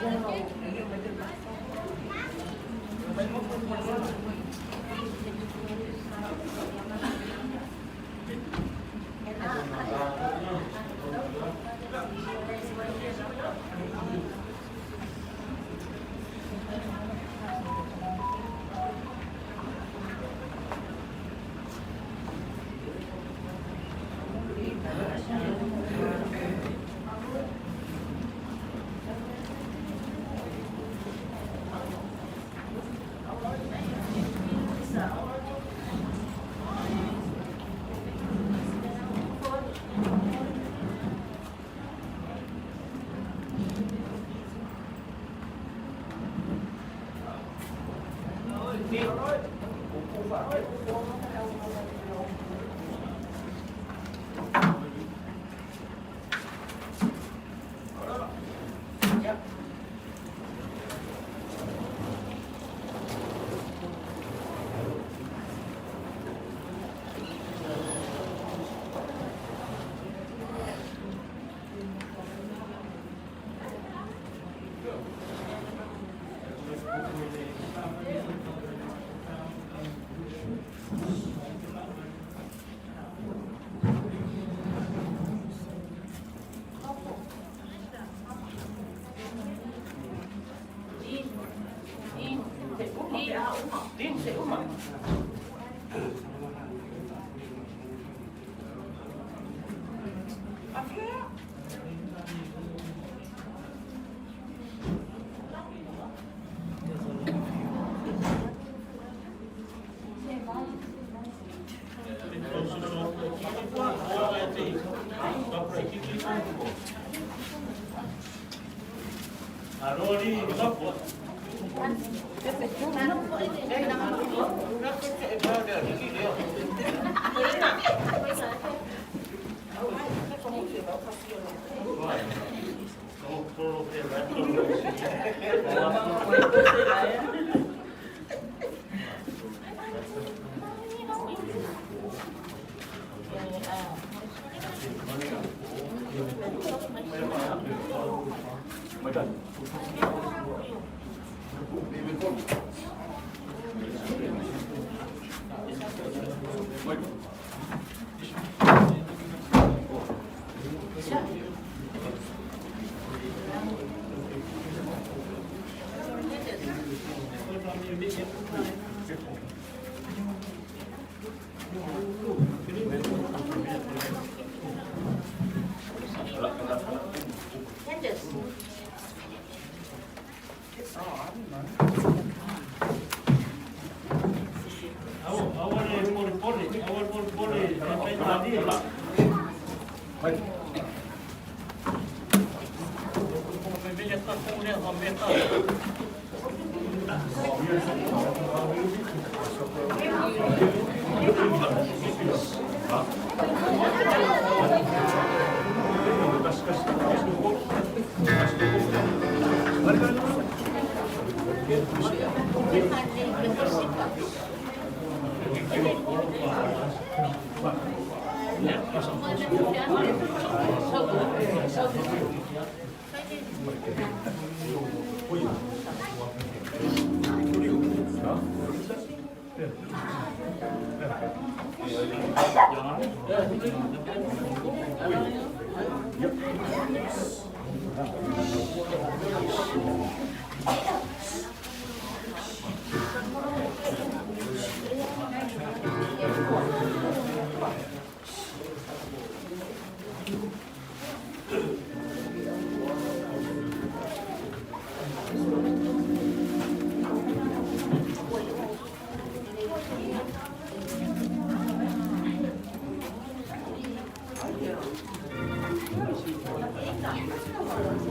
Thank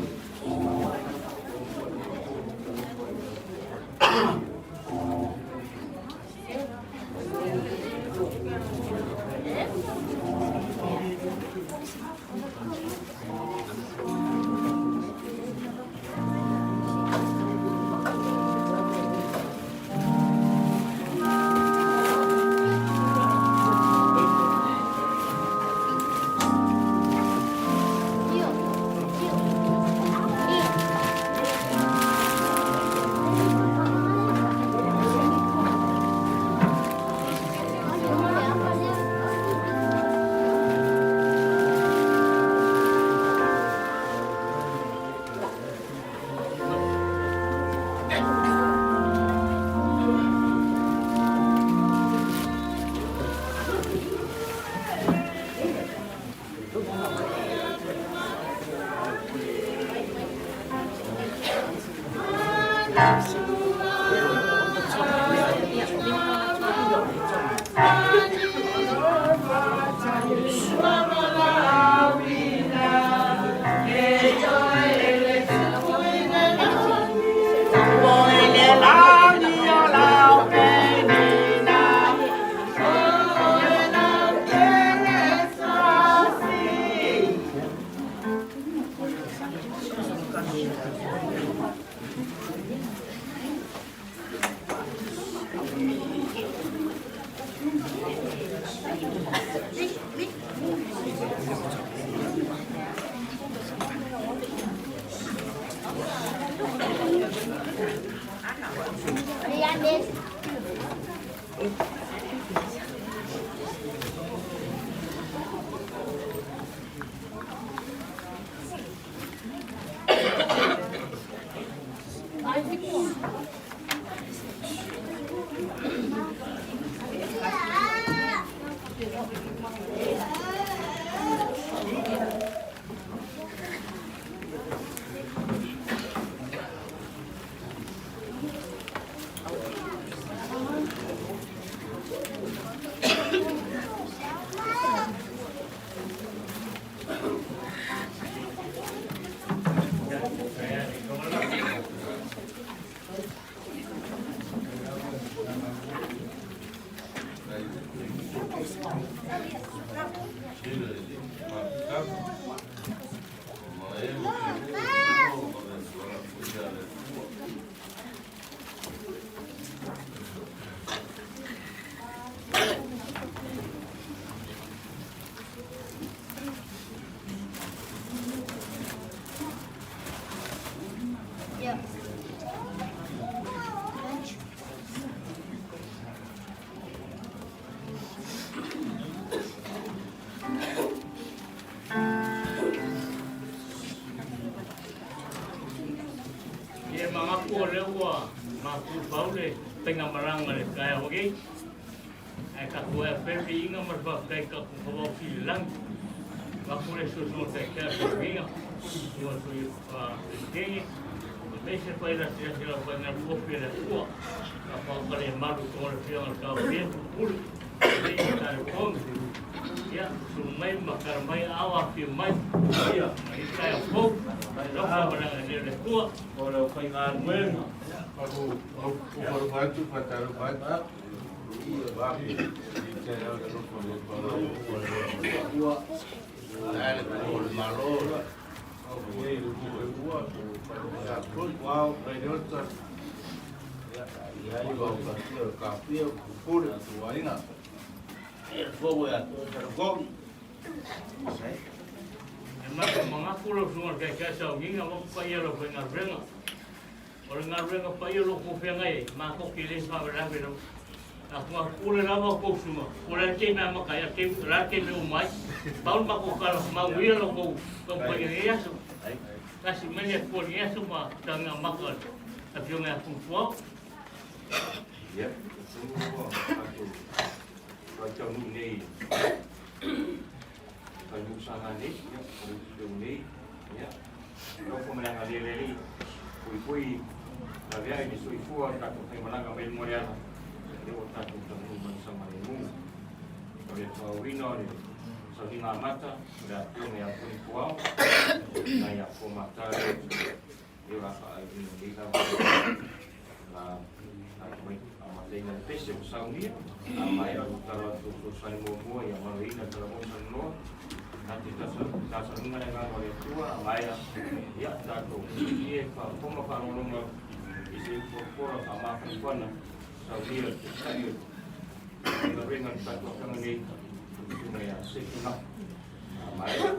you. Ia magapu o lea ua mafuafau le faigamalaga i le taeao nei, ae tatou ea pea le viiga ma le faafetai i tatou Tauaofi i le lagi. Avatu le soifua taitai o Sauniga, susuga i le Peresetene, aemaise foi lasilasi o le aufaigaluega a le Atua, tapaau lemalu i le afioga i le Taofia Pule, alii ma taleponi. Ia, susu mai ma tala mai aao afifio mai. Ia, i taeao fou, alofa ma le agalelei o le Atua. O le aufaigaluega. Atu faatalofa atu. Ae le o le Malo, E mata mangaku lau susuga i le taitai sauniga ma paia o le aufaigaluega. O le galuega paia o lo o tou feagai ai, matou te le faalavelave lava. A ua pule lava outou susuga, po o le a le taimi e amata ai, a o le a le taimi e uma ai. Pau le matou tala, manuia lo outou taumafaiga i lenei aso. Tasi mai le Atua i lenei aso ma taga maka le Afioga ia Fonotoa. Ia, atonu ua tatou faataunuu nei i Saga nei, ia, o nei, ia, alofa ma le agalelei le Alii, puipui laveai le soifua o le tatou faimalaga mai le moaleala, lea ua tatou taunuu mai i saogalemu. O le faaauauina o le sauniga amata, o le afioga ia Tony Puao, na ia Fuamata lea, lea o le a faaauauina nei lava la amataina le pese ua saunia, a maea o tatalo atu o fesoasoani muamua ia manuiaina Talavou Salanoa, na te tasanuga le agaga o le Atua, a maea, ia tatou ia faafofoga faalogologo i se upu pora faamafanafana saunia le taitai o le galuega le tatou afioga nei, susuga ia Sefu Nafa. A maea,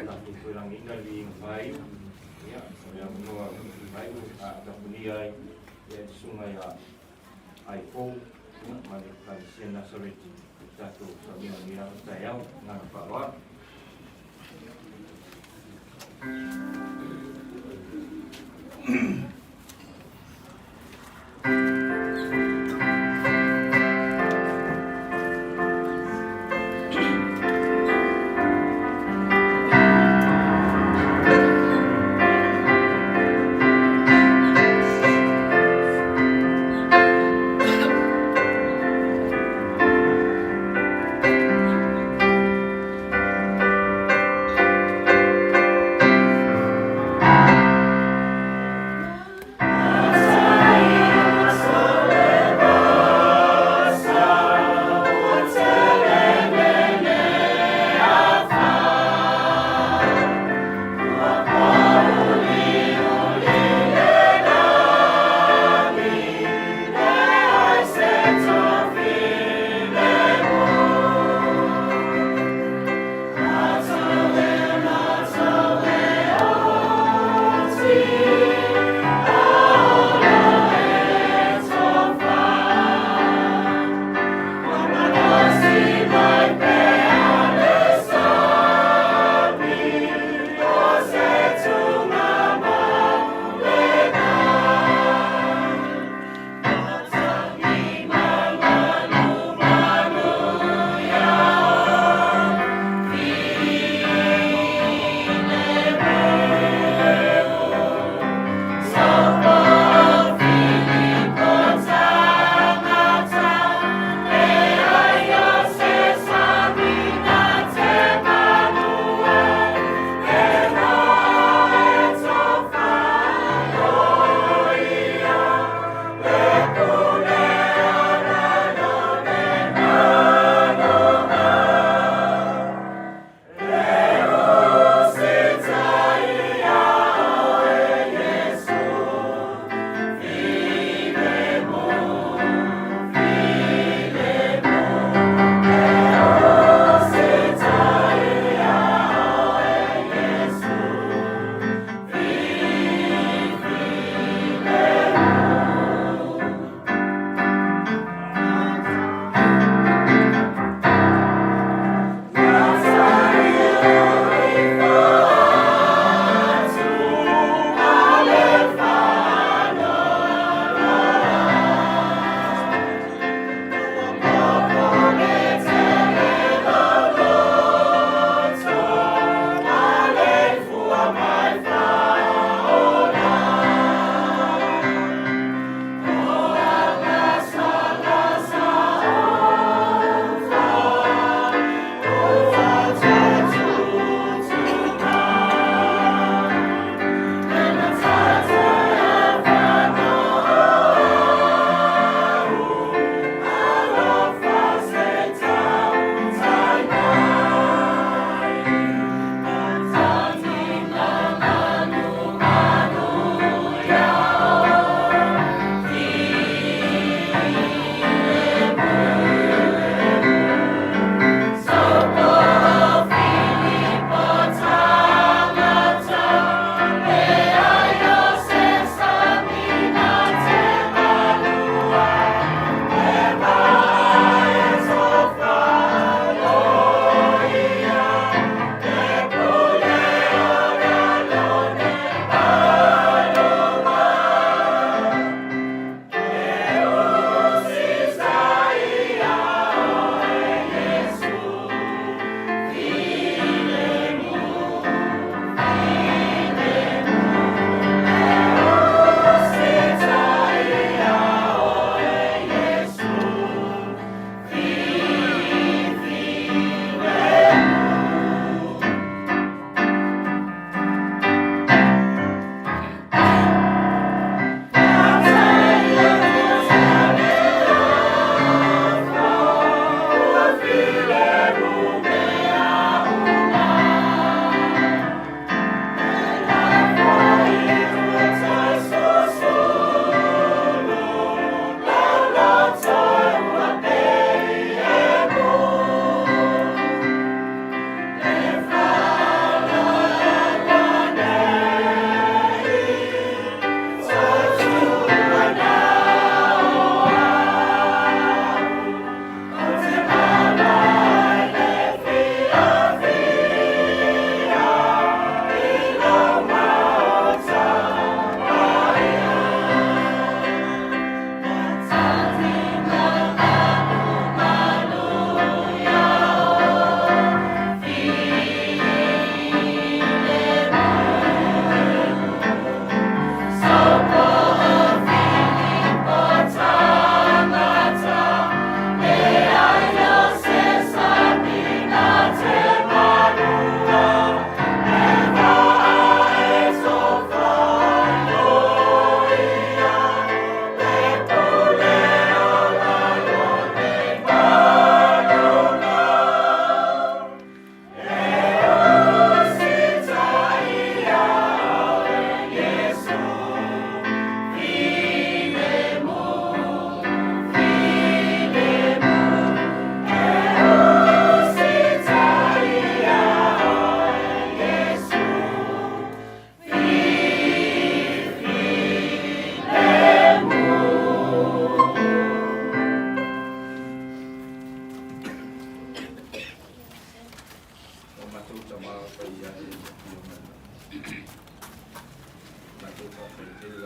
tatou toe lagiina le viiga faaiu, ia, o le avanoa faaiu a tapunia ai ia le susuga ia Aifou ma le Ekalesia Nasareti i tatou sauniga nei lava taeao. Agaga faaaloalo.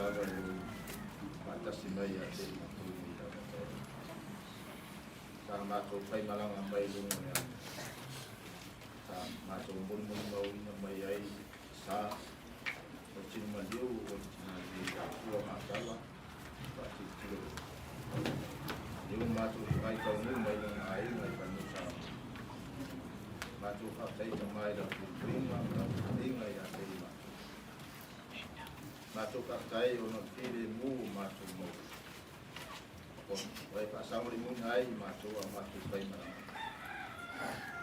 lava i lou faatasi mai ia te i matou i lenei lava taeao. Sa matou faimalaga mai i luga o le ata. Sa matou molimolumauina mai ai sa o le tino maliu o le tina lelei afua matala faatilotilo. Lea ua matou toai taunuu mai lona aiga i Falemusa. Matou faafetai Tama i lau puipuiga ma lau tapuaiga ia te i matou. Matou faafetai ona o le filemu o matou maua. Ua e faasaogalimuina ai i matou a matou faimalaga.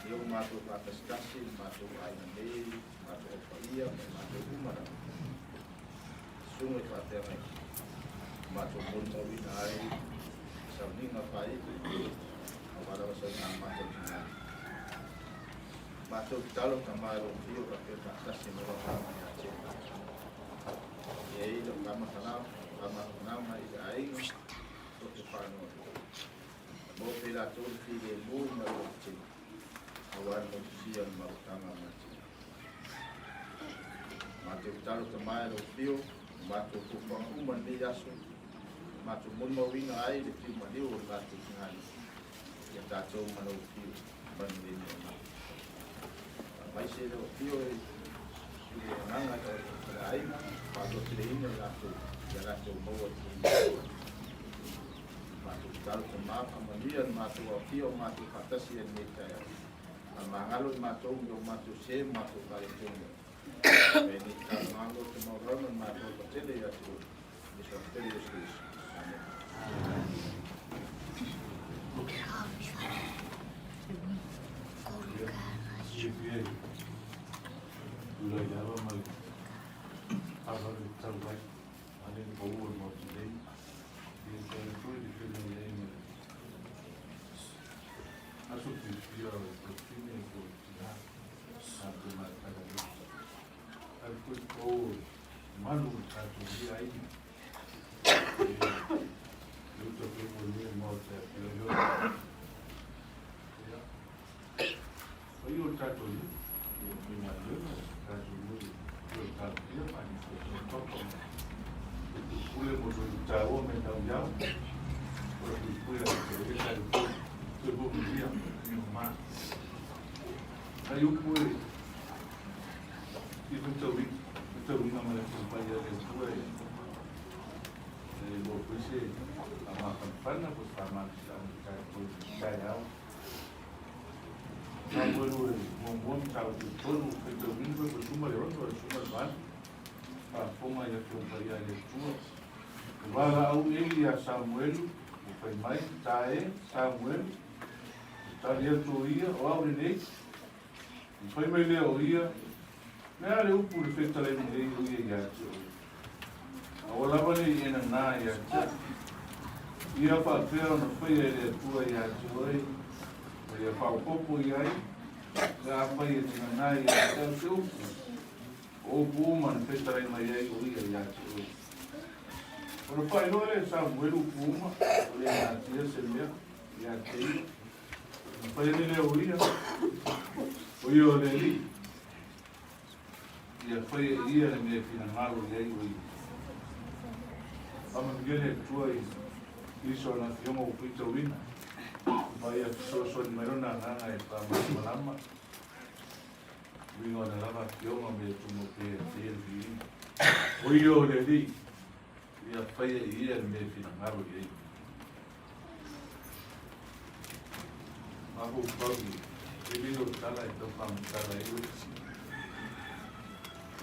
Lea ua matou faatasitasi le matou aiga nei, matou aupaia ma matou uma lava. Susuga i faafeagai, matou molimauina ai sauniga faaiu aua lava sauga matou tina. Matou tatalo Tama e lou afio faapea faatasi ma lau Agaga ia te matou. E ai lau faamafanafanaga i le aiga o te whānau. Mo pe latou le filemu ma le loto aua le motusia o le mafutaga ma le tina. Matou tatalo Tama e lou afio, matou fuafuaga uma lenei aso, matou molimauina ai le fiu maliu o le latou tinani, ia tatou ma lou afio manuia nei ona. Faamaise lou afio i le agaga o le aiga, faalotoleina i latou, ia latou maua le filemu. Matou tatalo Tama, faamanuia le matou aofia o matou faatasi ai lenei taeao. Faamagalo i matou me o matou se ma matou faaletonu. E nei tatalo malo te maualalo ma le matou alofa ia te oe. Yesu tele Yesu Kristo. Amen. Tulai lava ma le faaaloalo tatau ai, a le pau o le Maota nei. Ia toe foi le feagai ai ma le aso fiafia o le tafine po o le tina tatou matala nei. Ae foi pau o le malu o le tatou ia aiga. E uta foi mo le Maota e afio ai oe. Ia, o ia o le tatou nuu, ia faigaluega o le tatou nuu i o taofia ma ni papa ma le pule mo le taua me tau iau. O le pule a te e sa le pule, te mo ia ni o ma. Ai upu e i fetau ina ma le pai a le tua e e lo puse a ma fanfana po sa ma sa ma tatou taeao. Samuelu e muamua mataupu e tolu, faitauina foi po suma le 6, le suma le 8, faafofoga i Afioga Paia a le Atua. E valaau Eli ia Samuelu, ua fai mai, Ta e, Samuelu. E tali atu o ia, O au lenei. Ona fai mai lea o ia, Le a le upu i le fetalai mai ai o ia ia te oe? Aua lava ne i e nanā ia te au. Ia faapea ona faia e le Atua ia te oe, ma ia faaopoopo i ai, pe afai e te nanā ia te au se upu, o upu uma na fetalai mai ai o ia ia te oe. Ona faailoa lea e Samuelu upu uma, ua le natia se mea ia te ia. Ona fai ane lea o ia, o ia o le Alii. Ia fai e ia le mea e finagalo i ai o ia. Faamanuia le Atua i nisi o ana afioga ua faitauina, ma ia fesoasoani mai Lona Agaga e faamalamalama uiga o ana lava afioga ma ia tumau pea ia te ia le viiga. O ia o le Alii, ia fai e ia le mea e finagalo i ai. Mafaufau i le o tala e tau faamatala ai le fesili.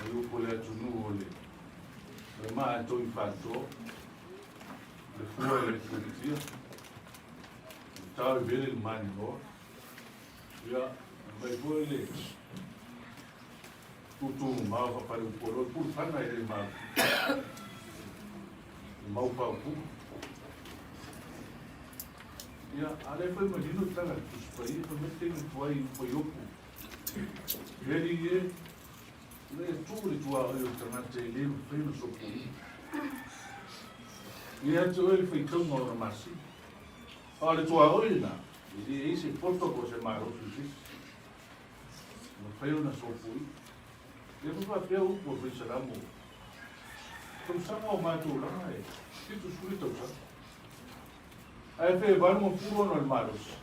Ai upu o le atunuu o le maa e toi faatoa, le fua e le fulitia, le tao i vele le maninoa. Ia, mai foi le tutu mamao faapale upu o le pulufana e le mau. Le mau paupu. Ia, a lea foi manino tala le Tusi Paia, fai mai taimi tuai i fuaiupu. Le alii e, ina ia tuu le tuaoi o le tagata e le mafai ona sopoia. Ia te oe le faitauga o ona masina. A o le tuaoi lena, e leai se poto po o se malosi i se isi. E mafai ona sopoia. Lea foi faapea upu o le Fai Salamo. Tausaga o matou olaga e 70 tausaga. Ae pe 80 ona o le malosi.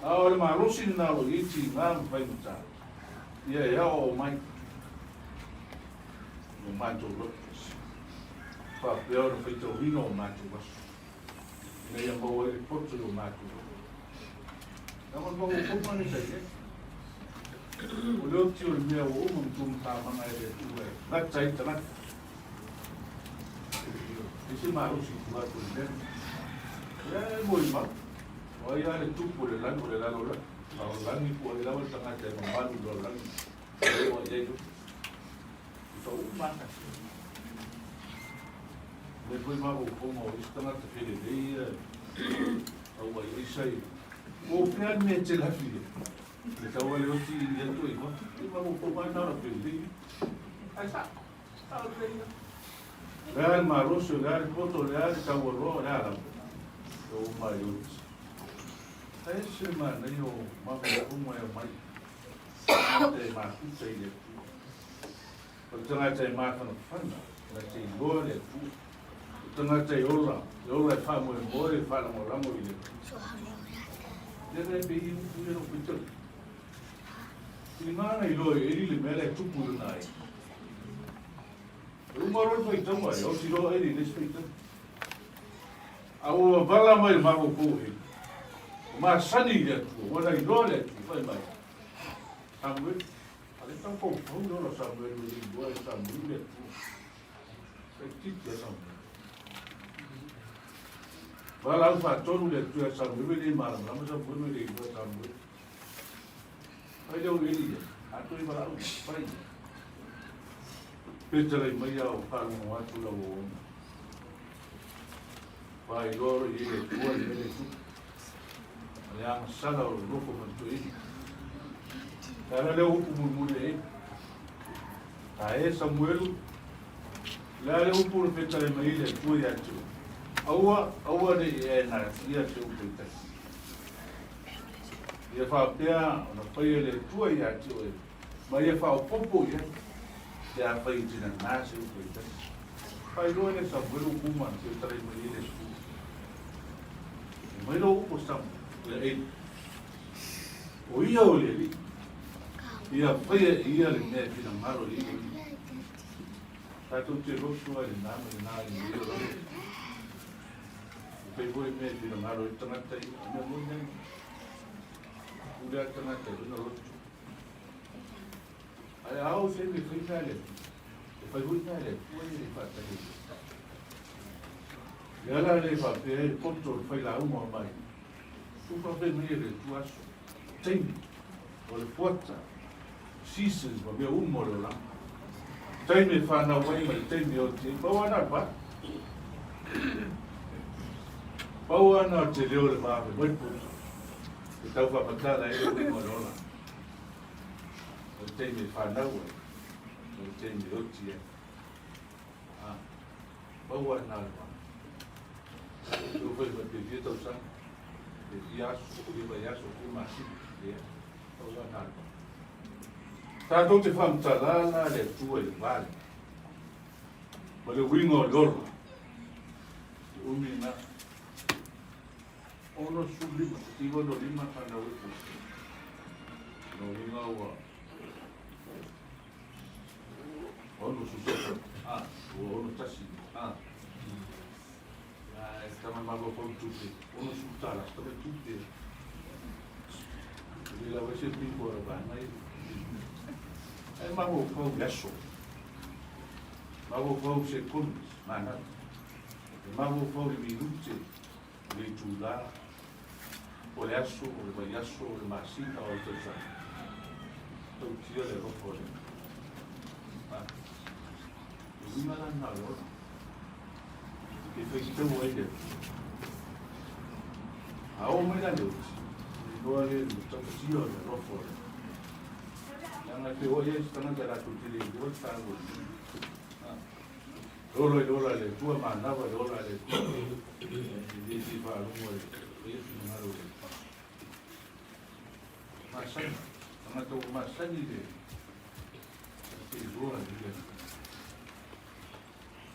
A o le malosi lena o lo o i ai tiga ma faigata, ia e aoao mai i o matou loto faapea ona faitauina o matou aso, ina ia maua ai le poto i o matou loto. Leaga o le mafaufauga lea sa i ai. O le oti o le mea ua uma ona tumatamaga e le Atua e gata ai tagata. E se malosi i tua atu o le mea. Ia e molimau. O ai lava le tupu o le lagi o le lalolagi. Lalolagi po o ai lava le tagata e mamalu i le lalolagi. E oo i ai loto. E tau uma lava tasi. O lea foi mafaufauga o isi tagata felelei ia au ai aisa i. O fea le mea e te lafi ai? Le tau a le oti i atu i fafo. E mafaufauga lava na o le felelei. Ai sa. O le a le malosi, o le a le poto, o le a le taualoa, o le a lava. E uma i oti. Ae ese le manaia o mafaufauga e aumai. Tagata e mafuta i le Atua. O le tagata e mafanafana, na te iloa le Atua. O le tagata e ola, e ola e faamoemoe, e faalagolago i le Atua. Lea la e pei e upu ia lou faitau. I ngā na iloa e Eli le mea la e tupu i lona aiga. E uma loa le faitauga, e oti loa Eli i le isi faitauga. A ua vala mai le mafaufau o Eli, ua masani i le Atua, ua na iloa le Atua, fai mai, Samueli, a le tau faufau le ola o Samueli, ua le iloa e Samueli le Atua. Fai titi a Samueli. Valaau faatonu le Atua ia Samueli, e le malamalama Samueli, e le iloa Samueli. Fai lea o Eli ia, a toe valaau, fai. Fetalai mai a o faalogo atu lau auauna. Faailoa o i le Atua le mea le tupu. Ma le agasala o lou nofo ma le toeaina. Le ala lea o upu mulimuli a Eli. A e Samuelu, le a le upu na fetalai mai ai le Atua ia te oe. Aua, aua ne i e natia se upu e tasi. Ia faapea ona faia e le Atua ia te oe, ma ia faaopoopo i ai, pe afai e te nanā se upu e tasi. Faailoa e le Samuelu upu uma na fetalai mai ai le Atua. Fai mai lou upu Samuel, ia Eli, O ia o le Alii, ia faia e ia le mea e finagalo i ai o ia. Tatou te loto ai lena ma lena i lenei olaga. E fai foi mea e finagalo ai le tagata ia, o mea moni ai. Pule lava le tagata i lona loto. Ae a oo se taimi e fai mea a le Atua, e fai foi mea a le Atua ia e faatali ai. Le ala lea e faapea ai le poto o le failauga o mai, ua faapea mai e le Atua aso, taimi, o le fuata, seasons ma mea uma o le olaga. Taimi e fanau ai ma le taimi e oti ai, pau lava na o le va. Pau lava na o le tele o le va me mai poto. E tau faamatala ai le uiga o le olaga. O le taimi e fanau ai, o le taimi e oti ai. Ah, pau lava na o le va. Eu fai mai pe fia tausaga, pe fia aso, fia vaiaso, fia masina, yeah. Pau lava na o le va. Tatou te faamatala la le Atua i le va lea. Ma le uiga o le ola. E umi lena. 65, 95 fanau e pusi. No uiga ua ono susosa. Ah, ua ono tasi. Ah. E tama malo pau tupe. Ono sutala, tama tupe. E le lawa se piko ara vanga i. E mafaufau i aso. Mafaufau i sekones, manatu. E mafaufau i minute, le itulā, o le aso, o le vaiaso, o le masina, o le tausaga. Tautia le alofa o le Atua. E uiga la lena o le ola. E faitau ai le Atua. A oo mai la le oti, e iloa lea i le matautia o le alofa o le Atua. Leaga e feoai ai se tagata latou te le iloa le taua o le mea. E ola i le ola a le Atua, manava i le ola a le Atua. E le fia faalogo ai e faia finagalo o le Atua. Masani, tagata ua masani le te iloa i le Atua.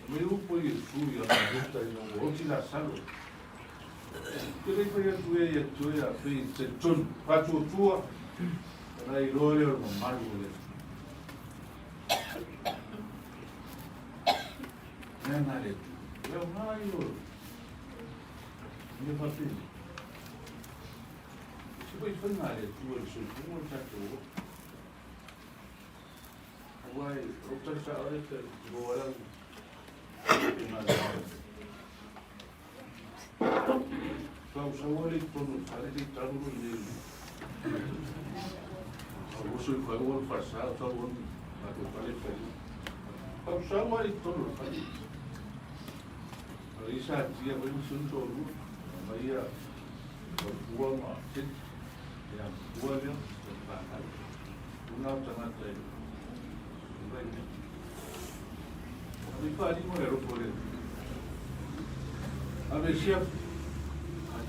Mai upu ai Iesu ia Mareta ina ua oti Lasalo. Te le i fai atu ea ia te oe a fei e te talitonu, faatuatua, ona e iloa lea o le mamalu o le Atua. Mea na le Atua. Le aoga ia o mea faapena. Se foi faiga a le Atua i le soifua o le tatou ola. Aua e o tali sao e te loa lau Tau le tonu fale te tanu lo nei. Au oso i whai ua whasa, tau onu, a te fale whai. Tau saua le tonu fale. A isa tia wai musun tō mai ia, o pua ma te, ia pua lea, o whanau. Una o tangata e, vai mea. A me whaarimo le ropo le. A me sia, a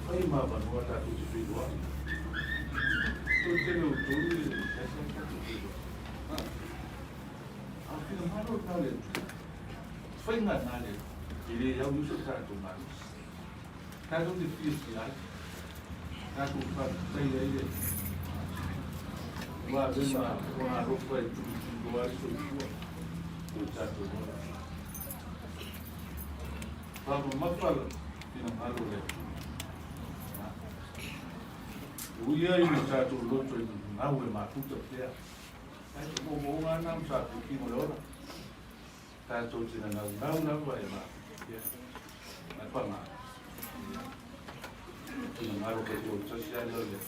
whai mā vanua tātou te whiroa. Tō tele o tōru e kaisa tātou te whiroa. A whina maro nā le atu. Whai ngā nā le I le au iso tātou maro. Tātou te whia ai. Tātou whātai ai le. Wā vena o ngā ropa e tuku ai soifua. O tātou mora. Whamamapa ina ngaro le atu. Uia i le tātou loto i ngau e mākuta pea. Ai te mō mō ngā nā sa te kimo le ora. Tātou tina ngau ngau lava e mākuta pea. Mai pa ngā. Tina ngaro ka tō tasi ai leo le.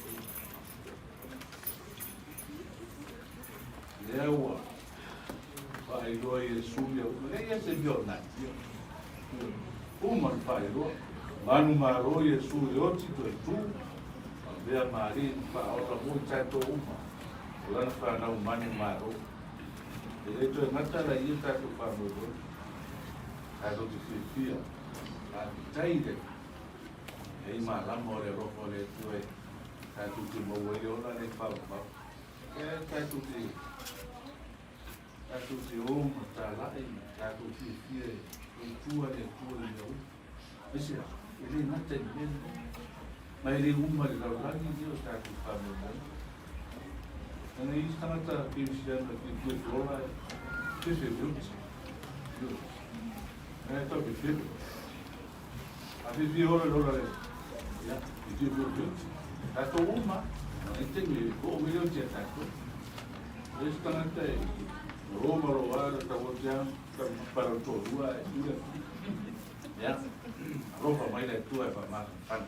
Lea ua. Whaailoa Iesu ia uma. Lea ia se mea o nā tia. Uma le whaailoa. Manu malo Iesu e oti toe tū. A mea maari i whaola mo i tātou uma. O lana whanau manu malo. E le toe ngata la ia tātou whamoe. Tātou te whiwhia. A taire. E i malama o le roho o le Atua e tātou te maua i ona le whaomau. E tātou te Tātou te o ma tāla'i, tātou fiafia e tautua le Atua i mea uma. Aisea, e le gata i le mea lenei. Ma e le uma le lalolagi lea o tātou faamoemoega. Leaga e i ai isi tagata kerisiano e fiafia e ola e fefe feoti. Ioe. Ae tau fefefe. A fiafia e ola i le ola le, ia, e fiafia feoti. Tātou uma, e taimi e oo mai leo tia tātou. E isi tagata e Roma roa le tau tia para o tōrua e ua. Ia, alofa mai le Atua e whaamafanafana.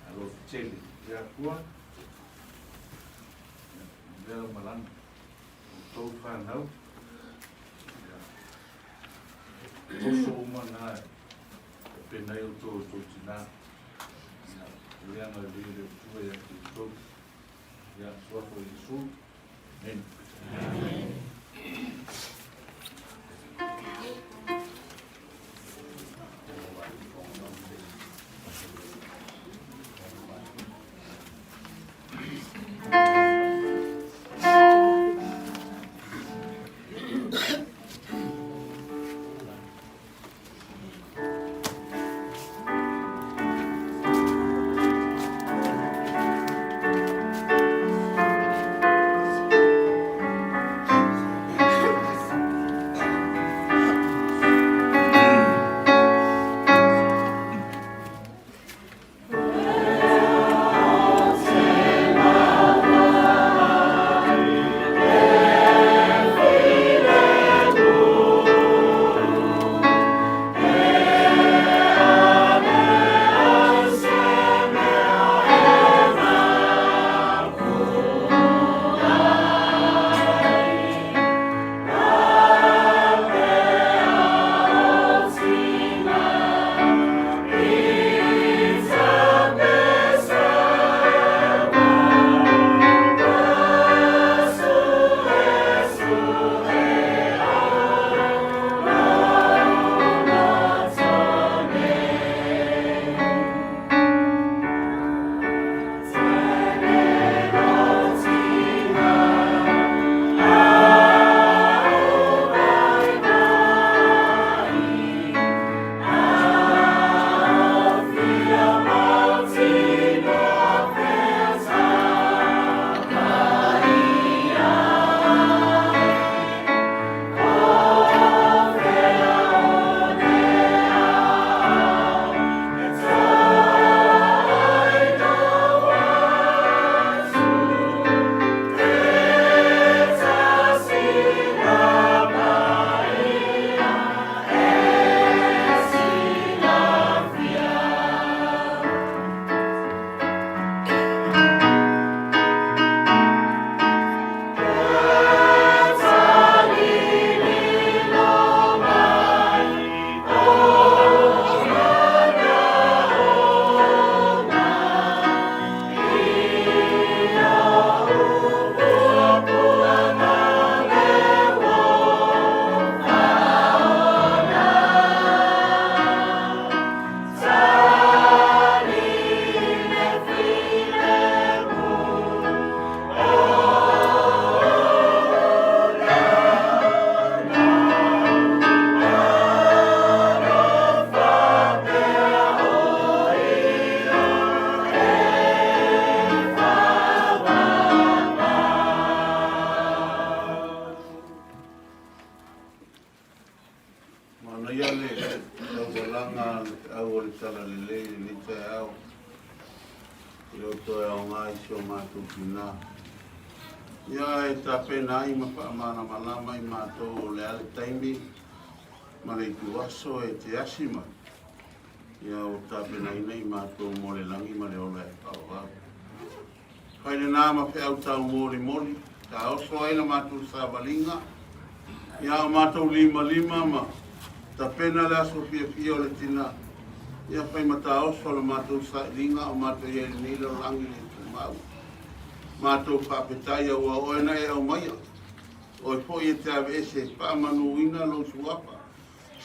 Alofa tele. Ia kua, ia, mea malanga. O tōu whānau, ia, oso uma nā e penei o tō tō tinā. Ia, leanga le le Atua ia te tōu. Ia, suafa o Iesu. Amen. Amen. Manaia le taualaga a le feau o le Talalelei i lenei taeao i lou toe aoga i si o matou tina. Ia e tapena ai ma faamalamalama i matou o le a le taimi ma le ituaso e te asi mai, ia ua tapenaina i matou mo le lagi ma le ola e faavavau. Fai lena ma feau taumolimoli, taoso ai la matou savaliga, ia o matou limalima ma tapena le aso fiafia o le tina, ia fai ma taoso la matou sailiga o matou i ai i lenei lalolagi le tumau. Matou faafetai aua o oe na e aumaia, oe foi e te aveese faamanuina lou suafa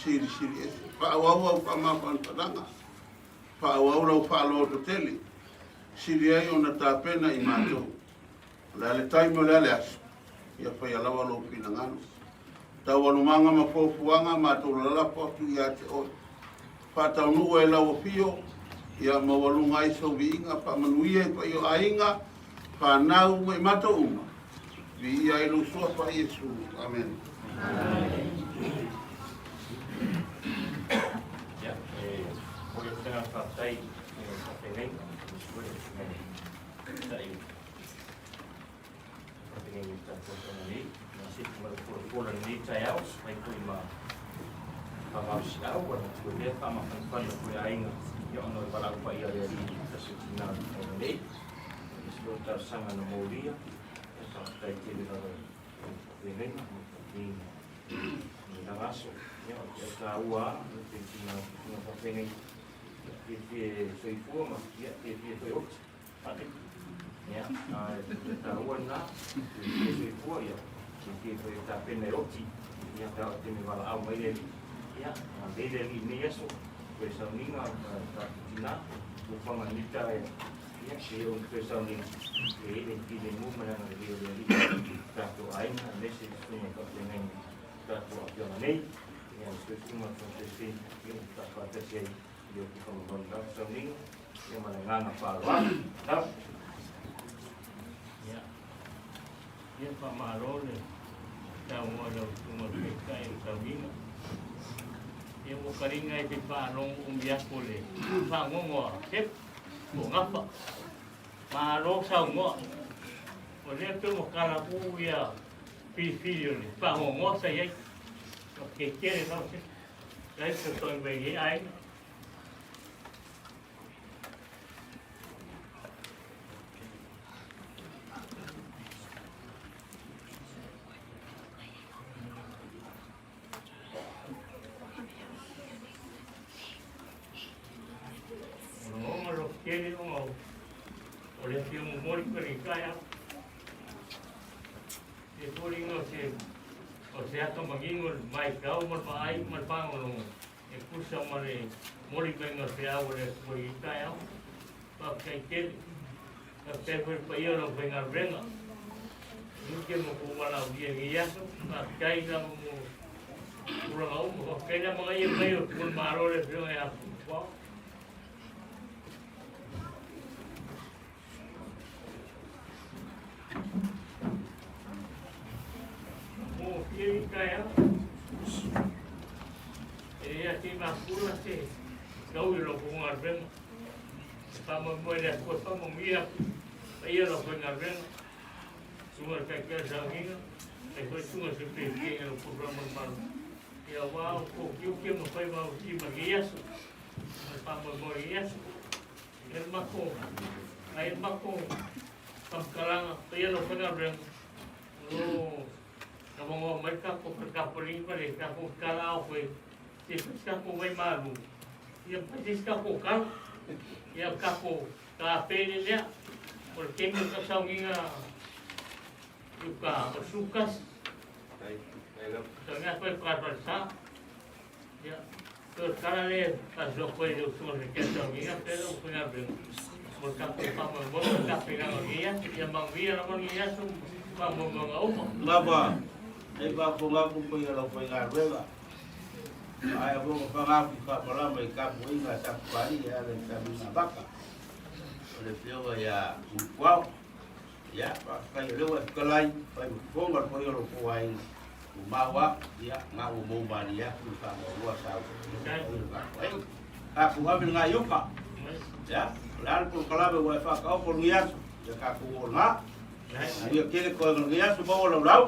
silisili ese. Faaauau au faamafanafanaga, faaauau lau faalototele, sili ai ona tapena i matou. O le a le taimi o le a le aso, ia faia lava lou finagalo. Taualumaga ma fuafuaga matou lalafo atu ia te oe. Faataunuu e lau afio, ia maualuga ai sou viiga, faamanuia i paia o aiga, fanau ma i matou uma. Viia ai lou suafa Iesu. Amene. Ia, e momoli atu le agaga faafetai i le faafeagaiga, tai faafeagaiga i le tatou fono nei, ma se ma le polapola lenei taeao, mai foi ma faamalosiau, ua matua lea faamafanafana foi aiga, ia ona o le valaau paia a le Alii i se tasi o tina o le taeao nei. E se talosaga na molia, ia faafetai tele lava i le faafeagaiga ma le faafeagaiga i lana aso. Ia o le taua lava, le tina faafeagaiga, ia fiafia e soifua ma ia fiafia foi e oti. Ia, a taua lena, fiafia e soifua, ia fiafia foi e tapena e oti. Ia, pe a o te taimi e valaau mai le Alii. Ia, a lei le Alii i lenei aso, toe sauniga a tatou tina, tufaga mita e Ia, se o toe sauniga, e i ai le filemu ma le agalelei o le Alii i tatou aiga, aemaise le susuga i faafeagaiga i tatou afioaga nei. Ia, le susuga i Josephine, ia, ua taafaatasi ai i le tufaga lava sauniga, ia ma le agaga faaaloalo. Tau. Ia, ia faamalo le saunoa i lau Susuga i le Taitai o le sauniga. Ia ua kaliga e te faalogo umi aku o le fagogo a Sepu. O gafa. Malo saunoa. O lea pe ua kalapu ia filifili o le faagogoa sa i ai. O ke tele lau se. Lai se toi mai i aiga. O lo tele o o le fia momoli pe le taeao. E foliga o se o se ata manino le matau ma le vaai ma le faalogologo e tusa ma le moli maiga o se ao o le Atua i lenei taeao. Faafetai tele. Faafetai foi i le paia o lau faigaluega. Tiute ma kou valaaulia i lenei aso. Faafetai lava mo tulaga uma. Faafetai le amanaia mai o le Malo le Afioga ia Tupuao. Mo fia i taeao. E ia te makula te tau i lau faigaluega. E faamoemoe le Atua e faamanuia atu paia lau faigaluega. Susuga i le Taitai o le Sauniga, ai foi susuga i le Sui Peresetene o le Polokalame o le Malo. Ia aua o tou tiute ma faiva ausi ma lenei aso, ma le faamoemoe i lenei aso. E le matou, ai le matou faamatalaga, paia lau faigaluega, o lo o avanoa mai le tatou fale tapoleni ma le tatou tala ao foi, se fai se tatou vaimalu, ia fai se isi tatou tala, ia tatou tapele lea, o le taimi o le sauniga i uka o le 11. Sauniga foi ka falesa. Ia, o le tala lea e faasoa koe i le usuga o le tea sauniga, pe lau faigaluega, mo le tatou faamoemoe ma le tapenaga o lenei aso. Ia manuia lava lenei aso ma faamoemoega uma. Lava, e faafofoga atu pei o lau faigaluega, ae a fogafoga atu i faamalama i tapuaiga a Sapapalii e ala i Samuga Vaka, o le afioga ia Ulupuao. Ia, faafetai o lea ua e fetalai, fai ma fofoga le paia o lo outou aiga. Maua, ia, ngā ua mou mani atu i whangaurua sa u. Ka ku hawe ngā iuka. Ia, o le ala polokalame ua e whakaopo ngi aso. Ia ka ku o ngā. Ia kele koe ngi aso maua lau lau.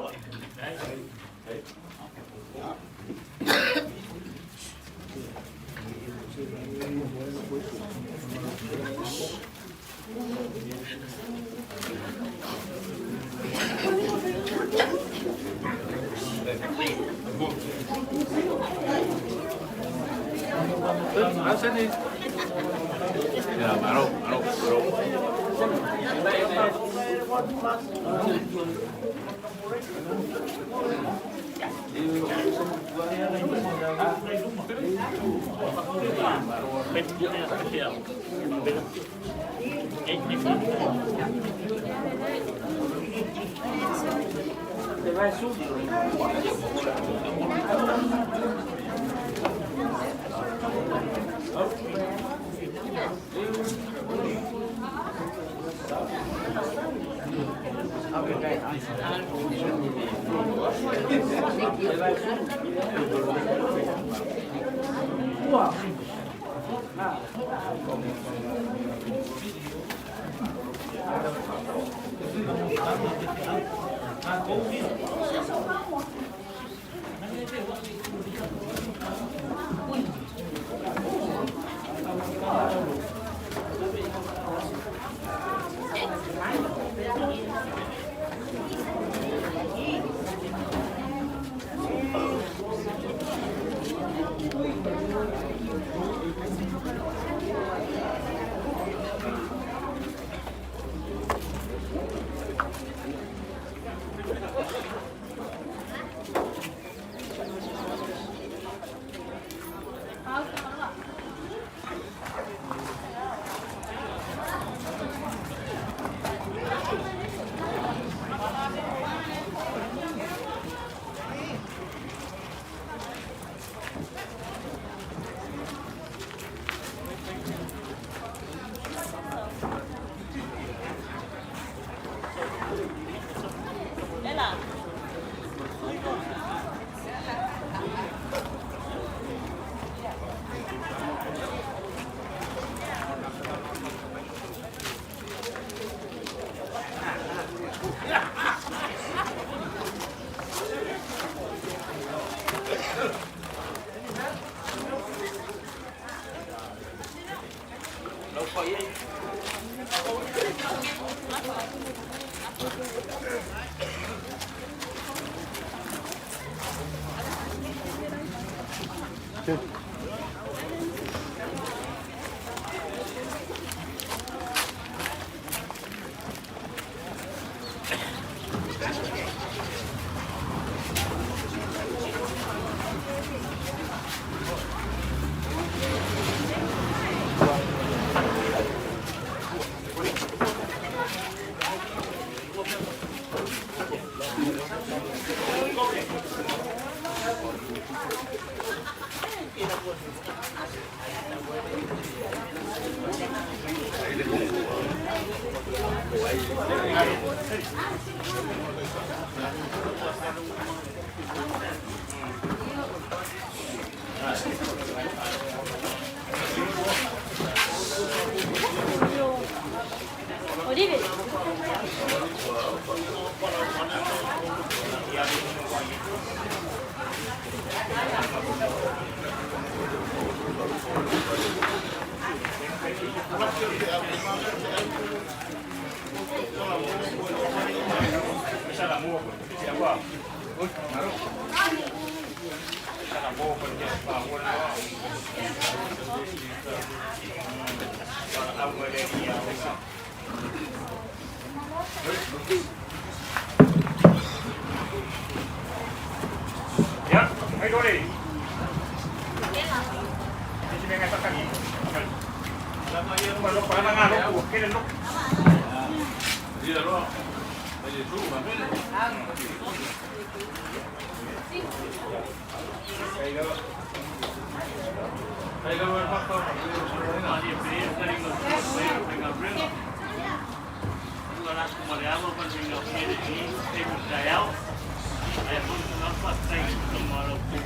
Ai mo na fa kai ka malo ku.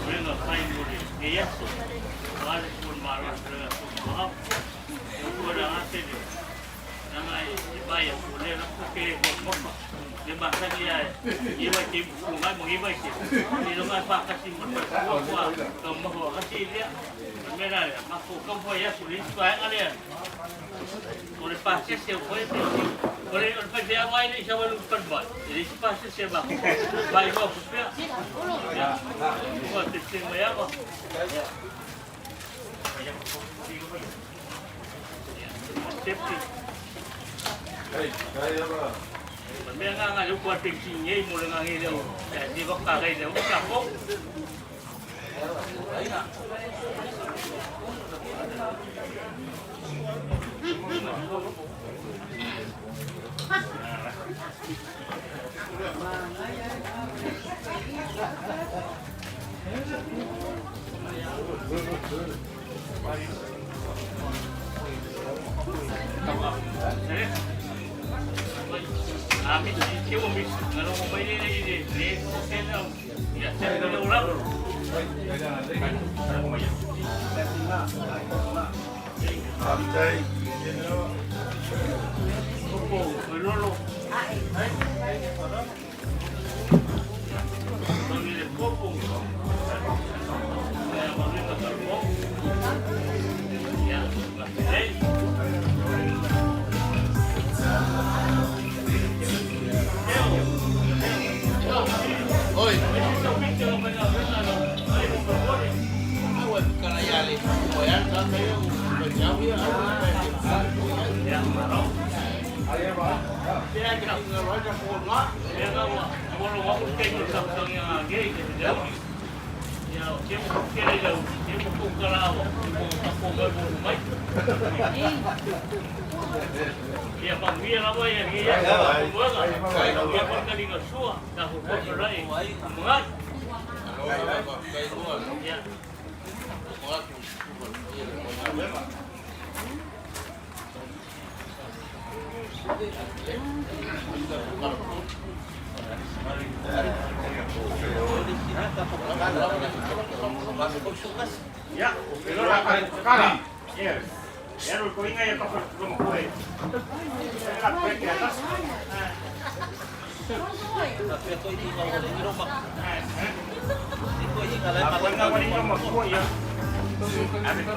Renga kai mo le e yaso. Wale ku malo renga ku ma. Ku ra ate le. Nanga e ba ya ku le na ku ke ko mo. Le ba sa ni ai. I wa ke ku ngai mo i wa ke. Ni lo ngai fa ka si mo pa ku ku ka mo ho ka si le. Me ra ma ku ka mo ya su le pa ale. O le pa se se o e pe. O le o pa se a vai le sa wa lu pa ba. Le pa se se ba. Vai go ku pe. Ya. Ko te se mo ya ba. Safety. Hey, kaya ba? Mea ngā ngā luku a te ki ngei mo le ngā ngei leo. Ni waka rei leo ka po. A mi ke o mi ngalo mo mai le le le ko ke na ya te le ula. Faafetai. Ko lolo. Tangi le popo. Ya ma le ka mo. Ya, hey. Oi. Ia manuia lava ia ia ia pakaliga sua ta ho ko rai mga ia. Ya, kala. Yes. Ya ro ko inga ya ka ko mo ko e. La pe ke atas. Ako nga wali ka makuha ya. Abi ko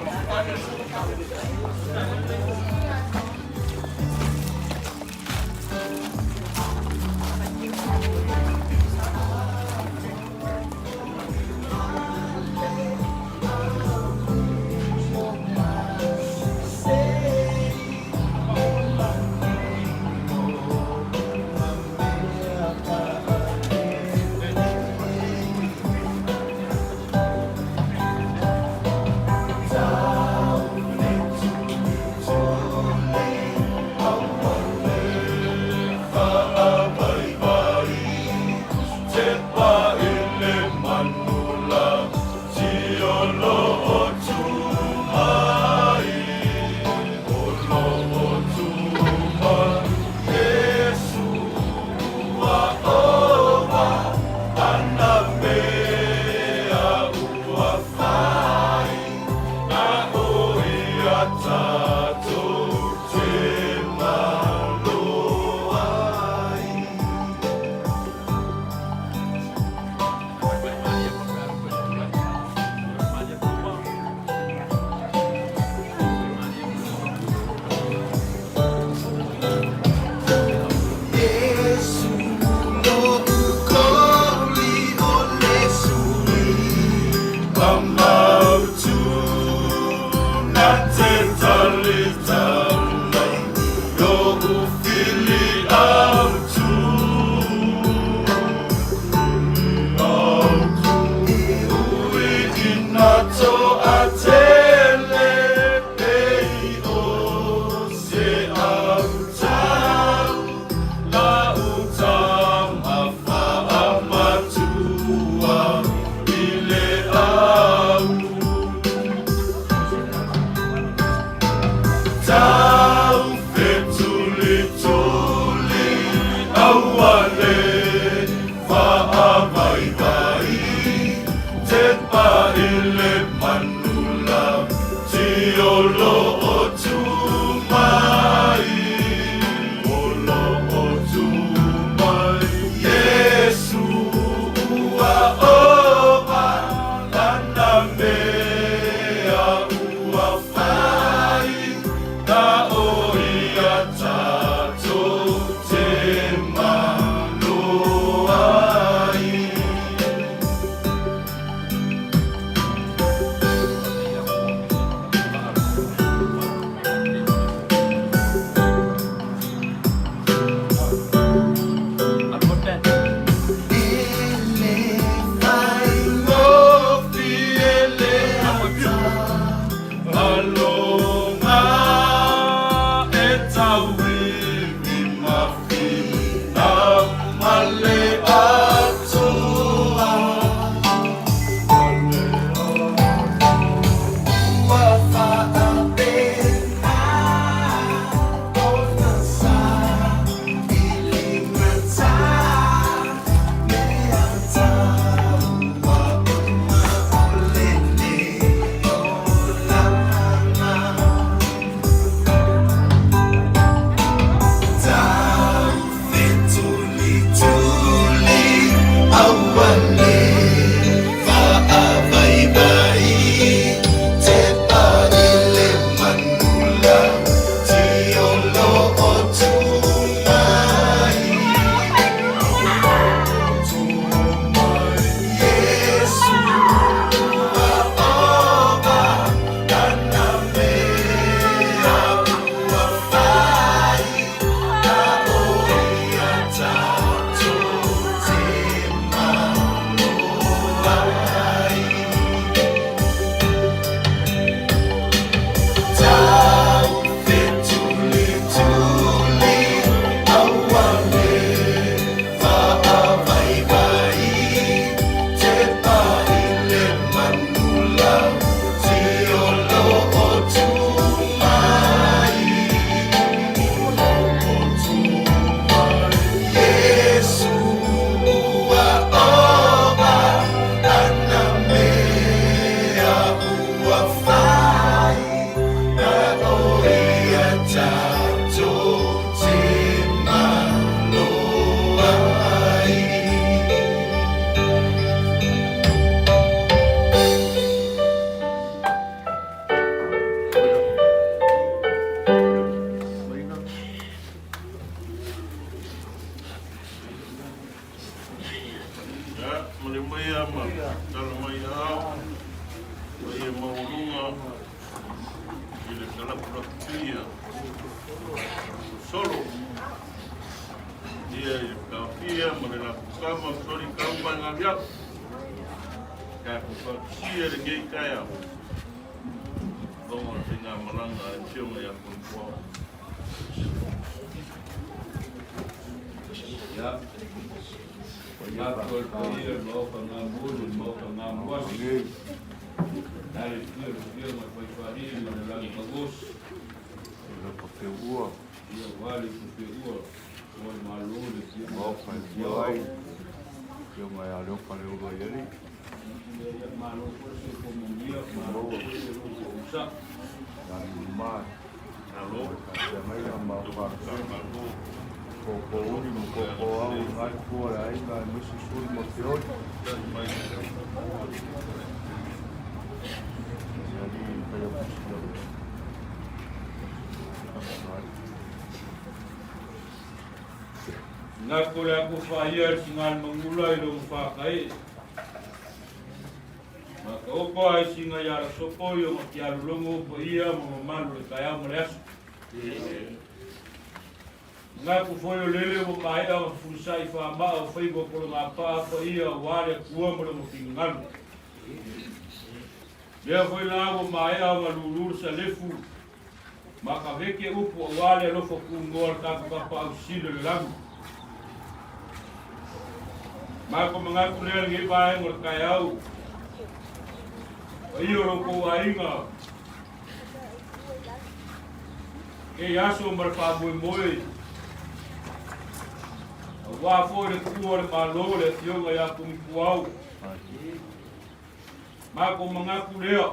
Thank taofia solo ia i le taofia ma le lapukama o soli kau mai ngaviau. Tatou faatusia lenei taeao ona o le faigamalaga a le Afioga ia Pulepuao. Ia, matou le paia o le Maota Gamuli, le Maota Gamuasi, la le afio o le Afioga i le Faifalii ma le Lagi Tagosi, ia aua le Ifofeua o le Malo le Afioga ia Pulepuao. Ia malo foi le soifua manuia, malo foi le loto onosai. Malo. Nako le ako whaia i singa mangula i longa whakae. Ma ka opo ai singa i ara sopo i o ma ki alulongo opo ia ma mamalu le taeao ma le aso. Ngā foi o lele o maea o fulisai wha maa o whaiwa polo ngā paa pa ia o wale kua ma longa fingalu. Lea foi la o maea o ngalululu sa lefu. Ma ka veke upu o wale alofa ku ngoa le taku kapa au sile le langu. Ma ko mangaku lea le vaenga o le taeao. Paia o lo kou aiga. Kei aso ma le faamoemoe. Auā foi le tuua o le Malo le Afioga ia Pugipuau. Ma ko mangaku lea.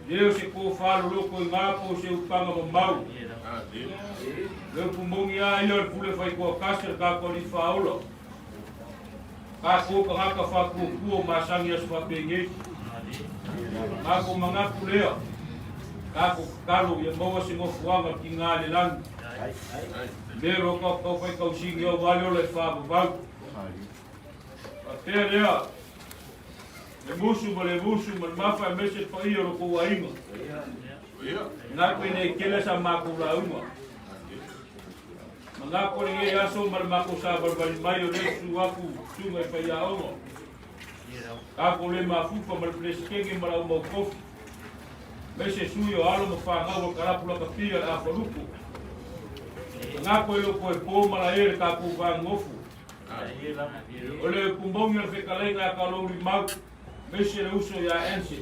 Le o se kōwhā loloko i ngā po o se upanga mamau. Le upu mongi a ia o le pule whai koa kasi le kākoa li whaola. Ka kō ka ngaka whākuokua o masangi aso whapengei. Mā ko mangaku lea. Ka ko kakalo ia maua se ngofuanga ki ngā le langi. Me ro ka kau whai kau singi au wale ola i whaavavau. Faapea lea, le musu ma le musu ma le mafa e mese le paia o lo kou aiga. Ngā koe nei kele sa mākou lauga. Ma ngā kore ngei aso ma le mākou sāvalivali mai o lea susu aku susuga i faiaoga. Kākou le mafufa ma le Peresetene ma lau mau kofi. Maise sui o alo ma whanau o kalapu laka pia le afalupo. Ngā koe loko e pō mala e le kākou vāngofu. O le pumongi o le fekalaiga a Kalouli Mau, maise le uso iā Anse.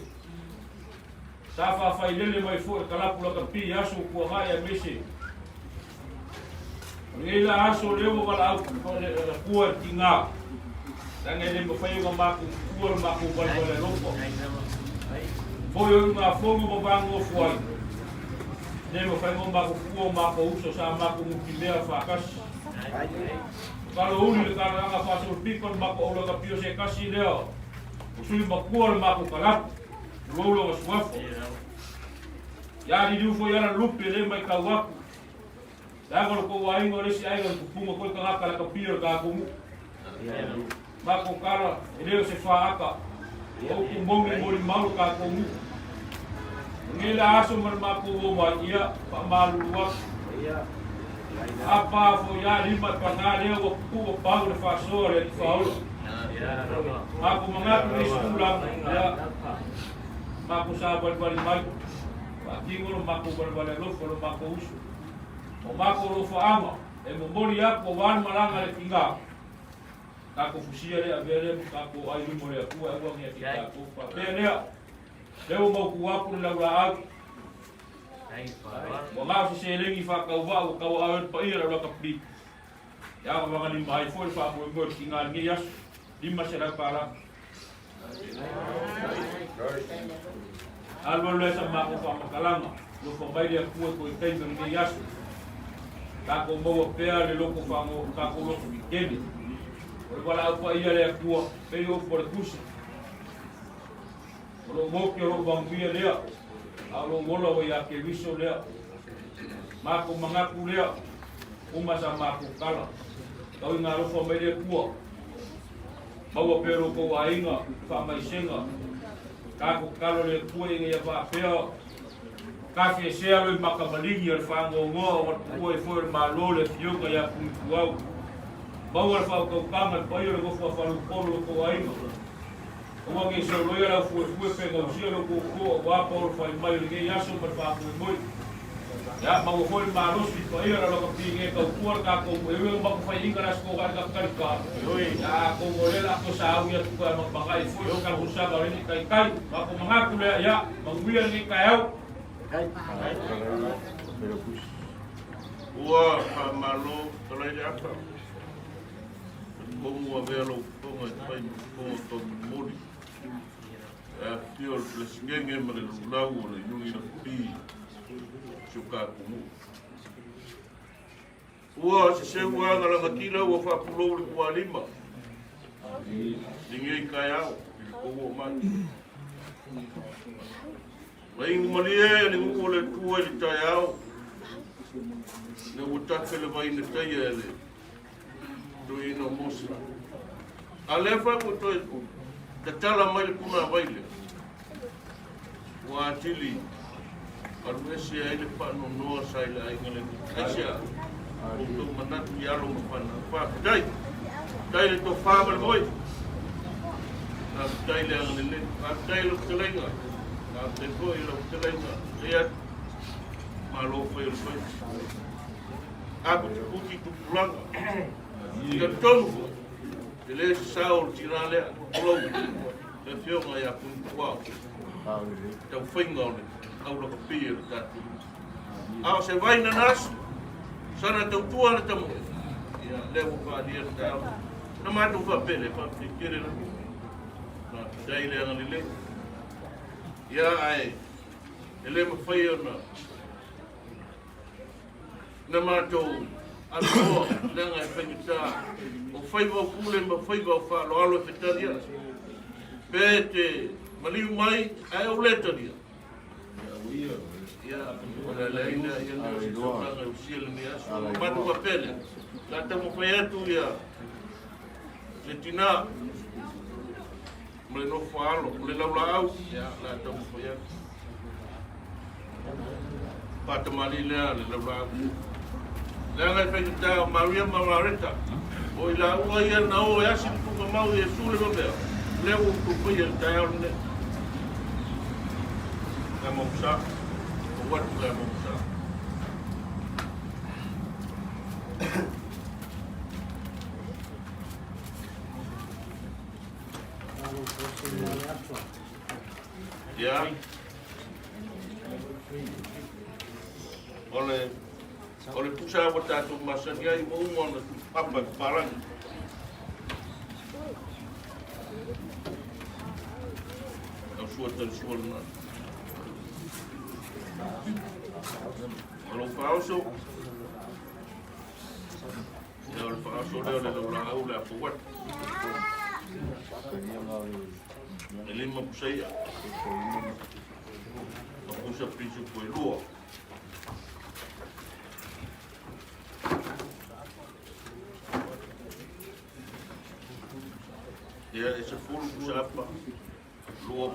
Sa faafailele mai foi le kalapu lakapi i aso ua tuanai aemaise o lenei la aso lea ua valaau pua i le tiga, leaga e le mafai ona matou tutua le matou valevale alofa. Foi o iugafono ma vagogofo ai, e le mafai ona matou tuua o matou uso sa matou nutimea faatasi. O Kalouli le talaaga faasolopito le matou aulakapi o se tasi lea o sui matua o le matou kalapu. Tulou lona suafa. Ia liliu foi ala lupe le maitau atu. Leaga o le tou aiga o le isi aiga o le tupuga foi tagata lakapia o le tatou nuu. Matou tala e le o se faata. O upu moni molimau le tatou nuu. O lenei la aso ma le matou o mai ia faamalulu atu. A pa foi a lima e paga lea ua pupuu ua pau le faasoa le Alii Faaola. Matou manatu i le isi tulaga lea matou savalivali mai, faatino lo matou valevale alofa lo matou uso. O matou alofaaga e momoli atu aua le malaga a le tiga, tatou fusia lea avea lea ma tatou ai luma o le Atua e aua ne i ate tatou. Faapea lea, lea ua mautu atu le laulaau. Ua na o se seleni faatauvaa ua tauaao ai le paia o le aulakapi. E avavagalima ai foi le faamoemoe o le tiga i lenei aso, $500. Alualu ai sa matou faamatalaga, alofa mai le Atua i toe taimi o lenei aso. Tatou maua pea le loto faano, tatou loto tetele. O le valaau paia a le Atua, pei o upu a le Tusi. O lou moki o lou manuia lea, a o lou ola ua ia Keriso lea. Matou manatu lea, uma sa matou tala. Tau ina alofa mai le Atua. Maua pea lo tou aiga, faamaisega. Tatou tatalo le Atua ina ia faapea. Tafiesea loi makamaligi o le faanoanoa ua tuua ai foi o le Malo le Afioga ia Punipuau. Maua le faautautaga i le paia o le nofo a faleupolu o lo outou aiga. Aua ne i soloia le aufuefue pe gausia lo outou toa aua paolo fai mai o lenei aso ma le faamoemoe. Ia, maua foi le malosi i le paia o le aloka pine e tautua le tatou e ui ona matou faiaina le Aso Toonai le Katalika. Ia, atonu o lea o le a toe sauni atu toe amanamanai foi se talosaga o lenei taitai. Matou manatu lea, ia, manuia lenei taeao. Ua faamalo fetalai le apa. Talitonu ua avea lou fofoga e fai ma fofoga taumolimoli. E afifio le Peresetene ma le lulau o le Iuni Lakapi o si o tatou nuu. Ua seseu aga lagatila ua faapulou le tualima lenei taeao i le tou oo mai. Mainu malie le nuu o le Atua i le taeao, ina ua tafe le vai na taia e le toeaina o Mose. A lea foi ua toe tatala mai le punavai lea, ua atili alu ese ai le faanoanoa sa i le aiga lenei. Aisea? Outou manatu i alo ma fanau. Faafetai. Faafetai le tofa ma le moe. Faafetai le agalelei. Faafetai lau fetalaiga. Faafetai foi lau fetalaiga. Ia, malo fai o le faiva. Aputiputi tupulaga. Talitonu foi, e le se sao o le tina lea, tulou, le afioga ia Punipuao, taufaiga o le aulakapi o le tatou nuu. A o se vai nanasi, sana tautua le tamoe, ia, lea ua faaalia le taeao. Na matou faapele, faafetai tele lava. Faafetai le agalelei. Ia, ae e le mafai ona na matou aluloa leaga e faigata o faiva o pule ma faiva o faaaloalo e fetalia pe te maliu mai ae ou le talia. Ia, o le leai lea ia lea o se taulaga e usia lenei aso. Matou faapea lea, la taumafai atu ia le tina ma le nofo alo, o le laulaau, ia, la taumafai atu. Faatamalii lea le laulaau. Leaga e faigata o Maria ma Mareta, o i laua ia na o e asi le tuugamau i Iesu le mamea, lea ua outou faia i le taeao lenei. Le Mausa, ou atu le Mausa. Ia. O le o le pusa ua tatou masani ai ua uma ona tuupapa i papalagi. Lau sua tali sua lena. O lou faaoso, ia o le faaoso lea o le laulaau le apo atu. E 5 pusa ia. Ma pusa pisupo e 2. Ia, e 10 pusa apa, 2.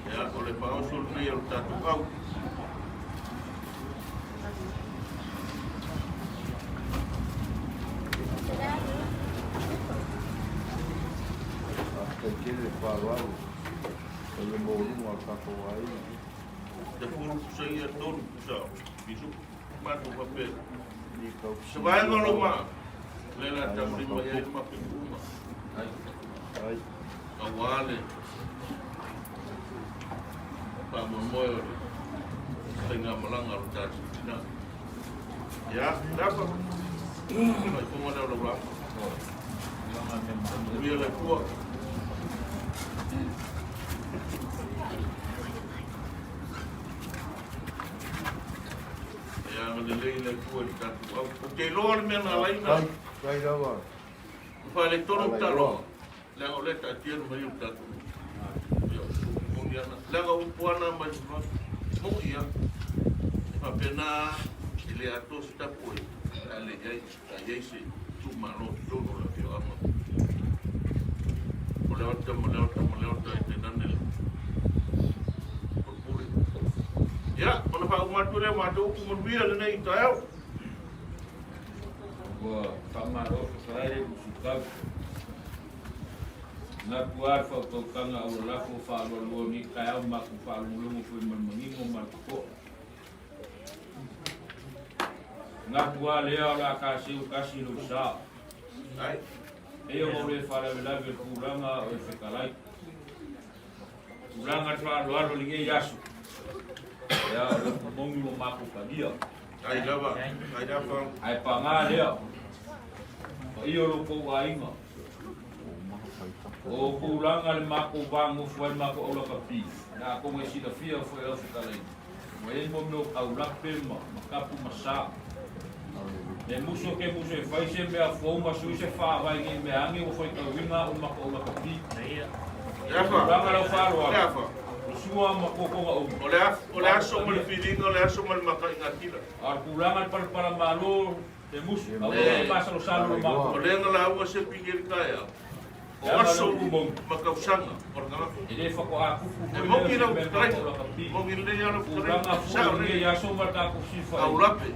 Ia, o le faaoso lenei o le tatou au. Faafetai tele le faaaloalo i le maualuga o le tatou aiga. 10 pusa ia, 3 pusa pisupo. Matou faapea. Se vaega o lou maa, lea la taulima i ai le mapepu uma. Aua le faamoemoe o le faigamalaga o le tatou tina. Ia, lapa. Faifoga lea o lau lapa. Manuia le Atua. Ia agalelei le Atua i le tatou au. Ou te iloa le mea na alaina. Kai lava. Faaletonu taloga. Leaga o lea e taatia le mai o le tatou nuu. Ia, o le upu moni lava lena. Leaga o upu lava na mai fafo. Moni lava. E faapena e le atoa se tapuaiga pe a le i ai, pe a i ai se itumalo i totonu o le afioaga. O Leota ma Leota ma Leota e tainane le Pule. Ia, ona faauma atu lea o matou upu manuia lenei taeao. Ua faamalo fetalai le Lusutau. Manatu lava le faautautaga aulalafo faaloaloa nei taeao matou faalogologo foi ma le manino ma le totoa. Manatu lava lea o le a ta seu tasi lou sa. Pei ona ou le faalavelave i le tulaga o le fetalai. Tulaga le faaaloalo i lenei aso. Ia, o le upu moni ua matou talia. Ai lava, ai lava. Ae paga lea, paia o lo outou aiga, o tulaga le matou va nofo ai le matou aulakapi, na atonu e silafia foi e lau fetalaiga, ua i ai mo mea o taulape ma matapu ma sa. Le musu ke musu e fai se mea fou ma sui se faavae nei mea age ua faitauina au le matou aulakapi. Tulaga lau faaaloalo, o sua ma totoga uma. O le aso ma le filiga, o le aso ma le makaigatila. A o le tulaga i le palapala malo, le musu, aua ne i masalosalo lo matou. O lea na lauga se pili i le taeao, o aso ma tausaga o le tagata. E le faatoa tupu E foi moni lea lau se mea fetalaiga, matou lakapi. moni lelei lava lau fetalaiga, Tulaga foi sao o lenei lelei. aso ma le tatou sifa Au i lape.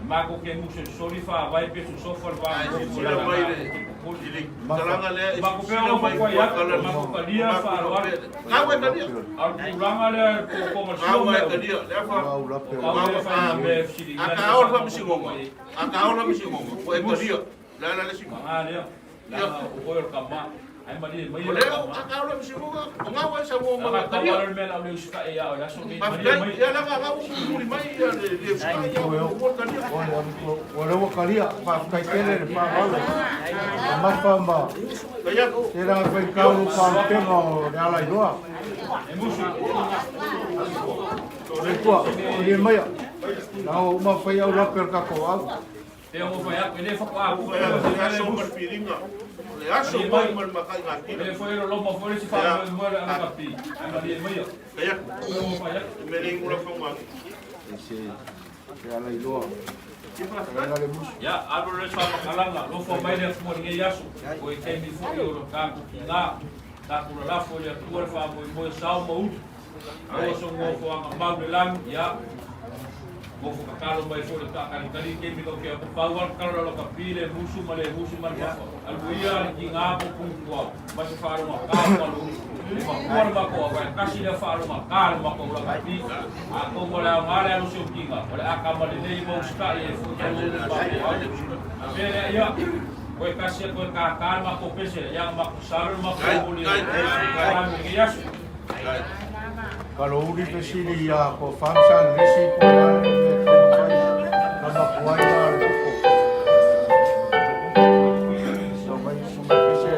matou te musu e soli faavae pe sosofa le Ae vaanofo silasila lea mai na le matou te popole. i le talaga lea e Matou pea silasila o mai fai atu, kala matou talia le faaaloalo. Gau e talia. A o le tulaga lea e totoga Gau sua e mea uma. talia. Le afa. Au lape. O au lea fai mea e fesiligia A le ka ao le mea sa faamasinoga. matou A ka ao le faamasinoga. Ua e talia. Le a la le isi mea. Paga lea, leaga o oe o le tama, ai malie mai O le lea tama. a ka ao le faamasinoga, o gau e saunoa mai Leaga ua tau talia. ala le mea la o le usitai ia oe i le aso lenei, malie Faafetai. mai. Ia leaga gau ua mulimuli mai ia le le usitai ia ua talia. Ua lea ua talia, faafetai tele le faaaloalo. Mamafa ma Fai atu. tele faitau faalupega o le ala iloa. E musu. Le tua, malie maia. Leaga ua uma fai au lape o le tatou au. Pei ona fai atu, e le faatoa Ua tupu le le mea le aso ma le musu. filiga. O le aso Malie foi mai. ma le O makaigatila. lea foi e loloma foi le isi Ia. faamoemoe le alakapi, ae malie maia. Fai atu. Pei ona fai atu. E mea le inu lau faumagi. Se le ala iloa. Ia faafetai. Talega le musu. Ia, alu le faamatalaga, alofa mai le Atua i lenei aso, o i taimi foi o le tatou tiga, tatou lalafo i le Atua le faamoemoe sao ma ulu. Aua so nofoaga mau le lagi, ia, nofo tatalo mai foi le taatalitali i taimi kau ke ako pau lava le tatalo lakapi le musu ma le musu ma le mafa. Alu ia le tiga po pugupuau, ma se faaloga ka o ma lo ulu. E makua le matou au, ae tasi lea faaloga ka le matou lakapi. Atonu o le aoga le alu si ou tiga, o le a kama lelei ma usitai ai foi talo ulu le matou au. A mea lea, ia, toe tasi a toe tātā le matou pese, ia na matou salo le matou Kai, momoli kai, kai, e lenei aso. kai. Kalouli fesili ia ko Famsa le isi po o le a le mea e taumafai na makuai la le koko. Sau mai susuga pese.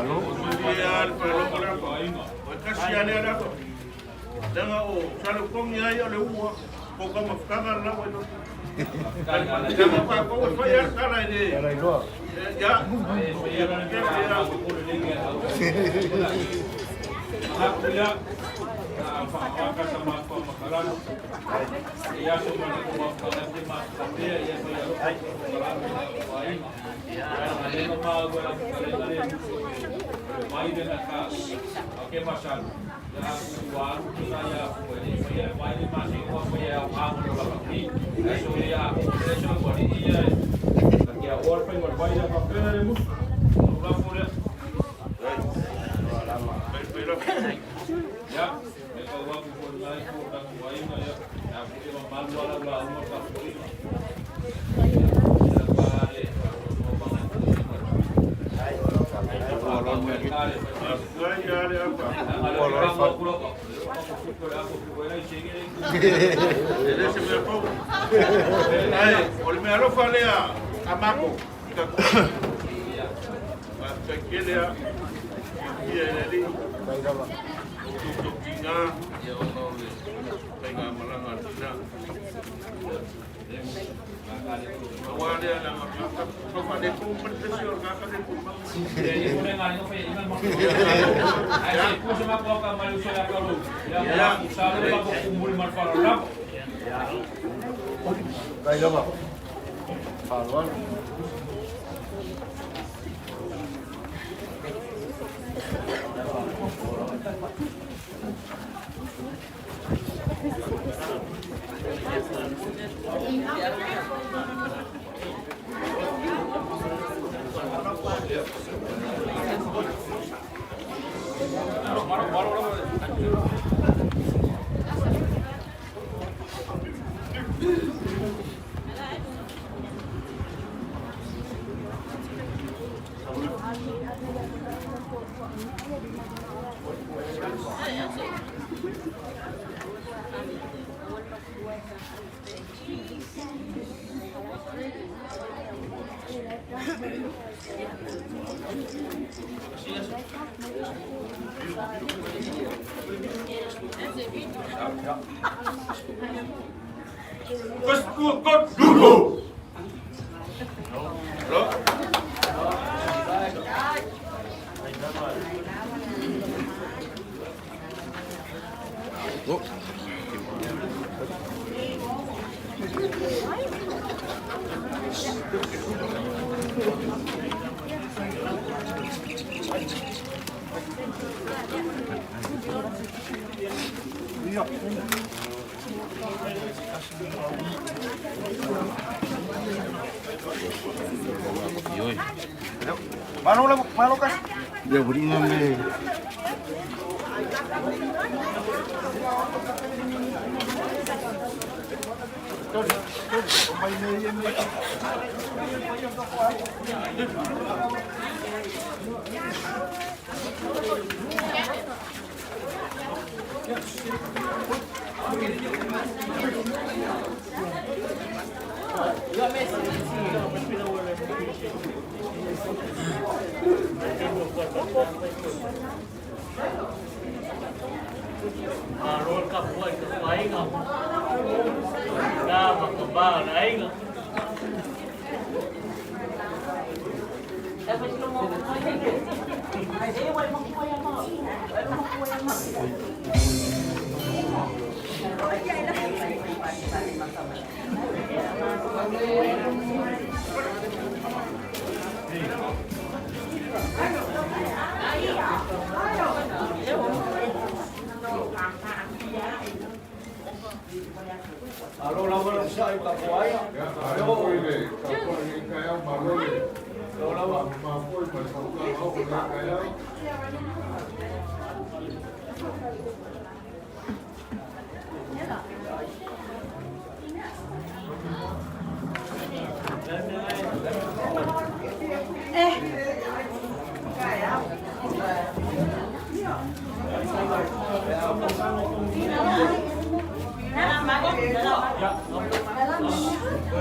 Malo. Ia le whaloko le apa. O e kasi a lea le apa. Lenga o salukongi ai o le ua. Ko ka mafukanga le lawa i lotu. Lenga pa ko e whai al kala i le. Tala iloa. Ya. Ya, e ka waku ko ngai ko ka kuainga ya. Ya ku e malu ala la uma ka kuainga. Ya pare o banga. Ai ia le apa. E le se mea pau. Ai, o le mea alofa lea a mako. I ka kuku. Whai kele a. Ia e le li. Tai lava. O tō tina, ia ona o le whainga malanga a tina. Awa lea la nga ka whane kō manipesi o ngā kane kō Tai lava. Fa'aloalo. Kas tua ka dulo! Lo? Malo la malo kas. Ia uriga me. O mai nei e me. Malo ka pua i ka kuainga. Ka makaba na ainga. Alo lava le sai ka kuainga. Ia, ai foi le, ka foi le kai au malo le. Lo lava. Ma foi ma sauka au le kai au.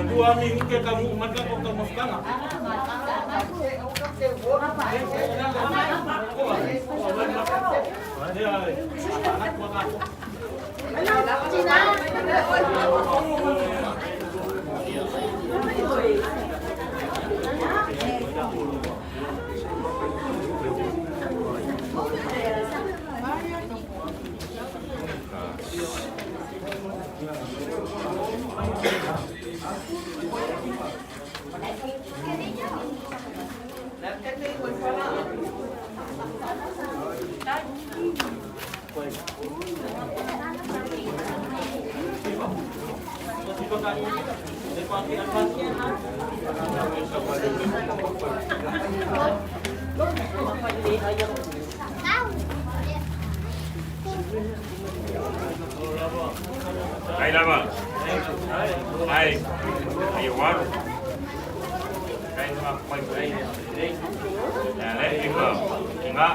Dua minggu ke kamu umat ka ko ka mafkanga. Ai lava. Ai. Ai waru. Kai ma pai pai. Ya le inga. Inga.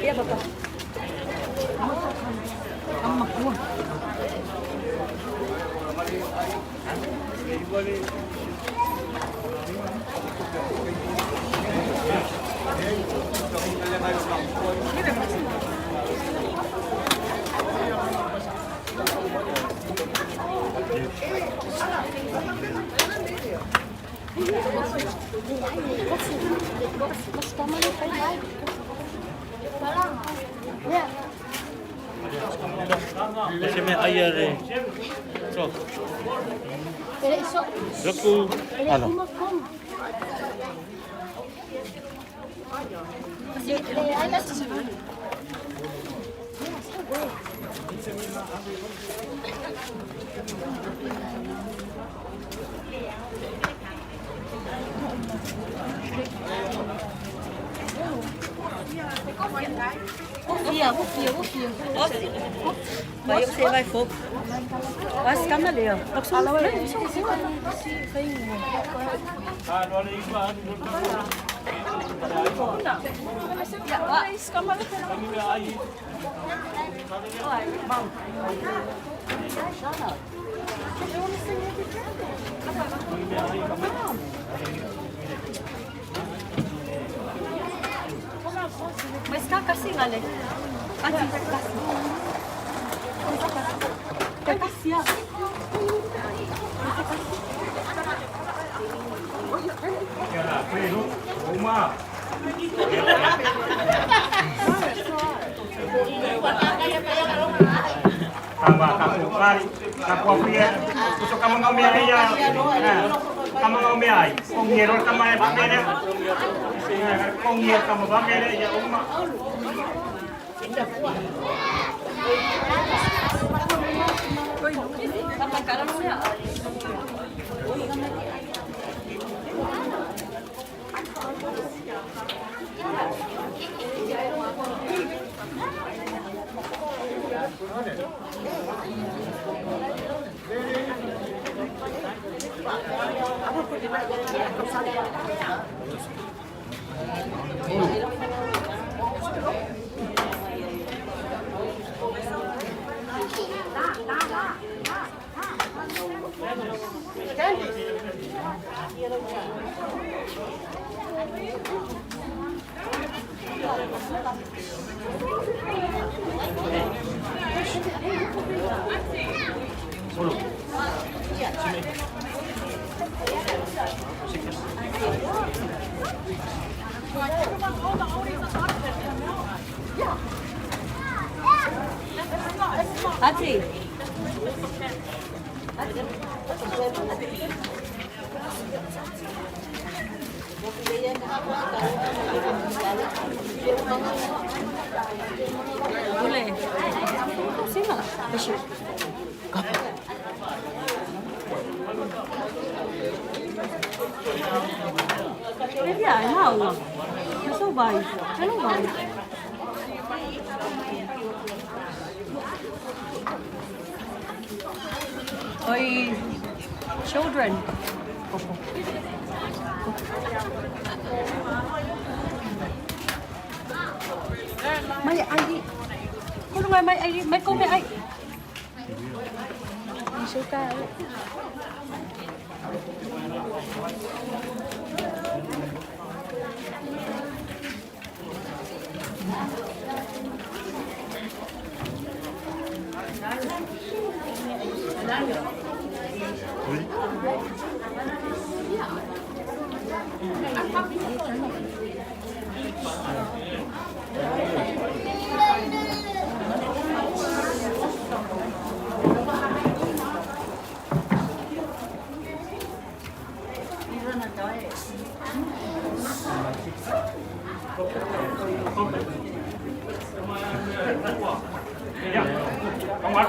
Yeah, Papa. Se me ai re. So. Roku. Alo. Vai você vai fogo. Vai ficar melhor. Mas kaka singale. Ati kasi. Kasi. Tama kapu kapu kusok ka mga umiyay ka mga umiyay kung hero ka mga bakere kung hero ka mga bakere ya uma. Ati. Boleh. Sila. Ya, mau. Masuk baik. Ano baik? Oi, children. Mai ai. Cô mai mai ai mai cô mai ai. Suka. Ya, kamar.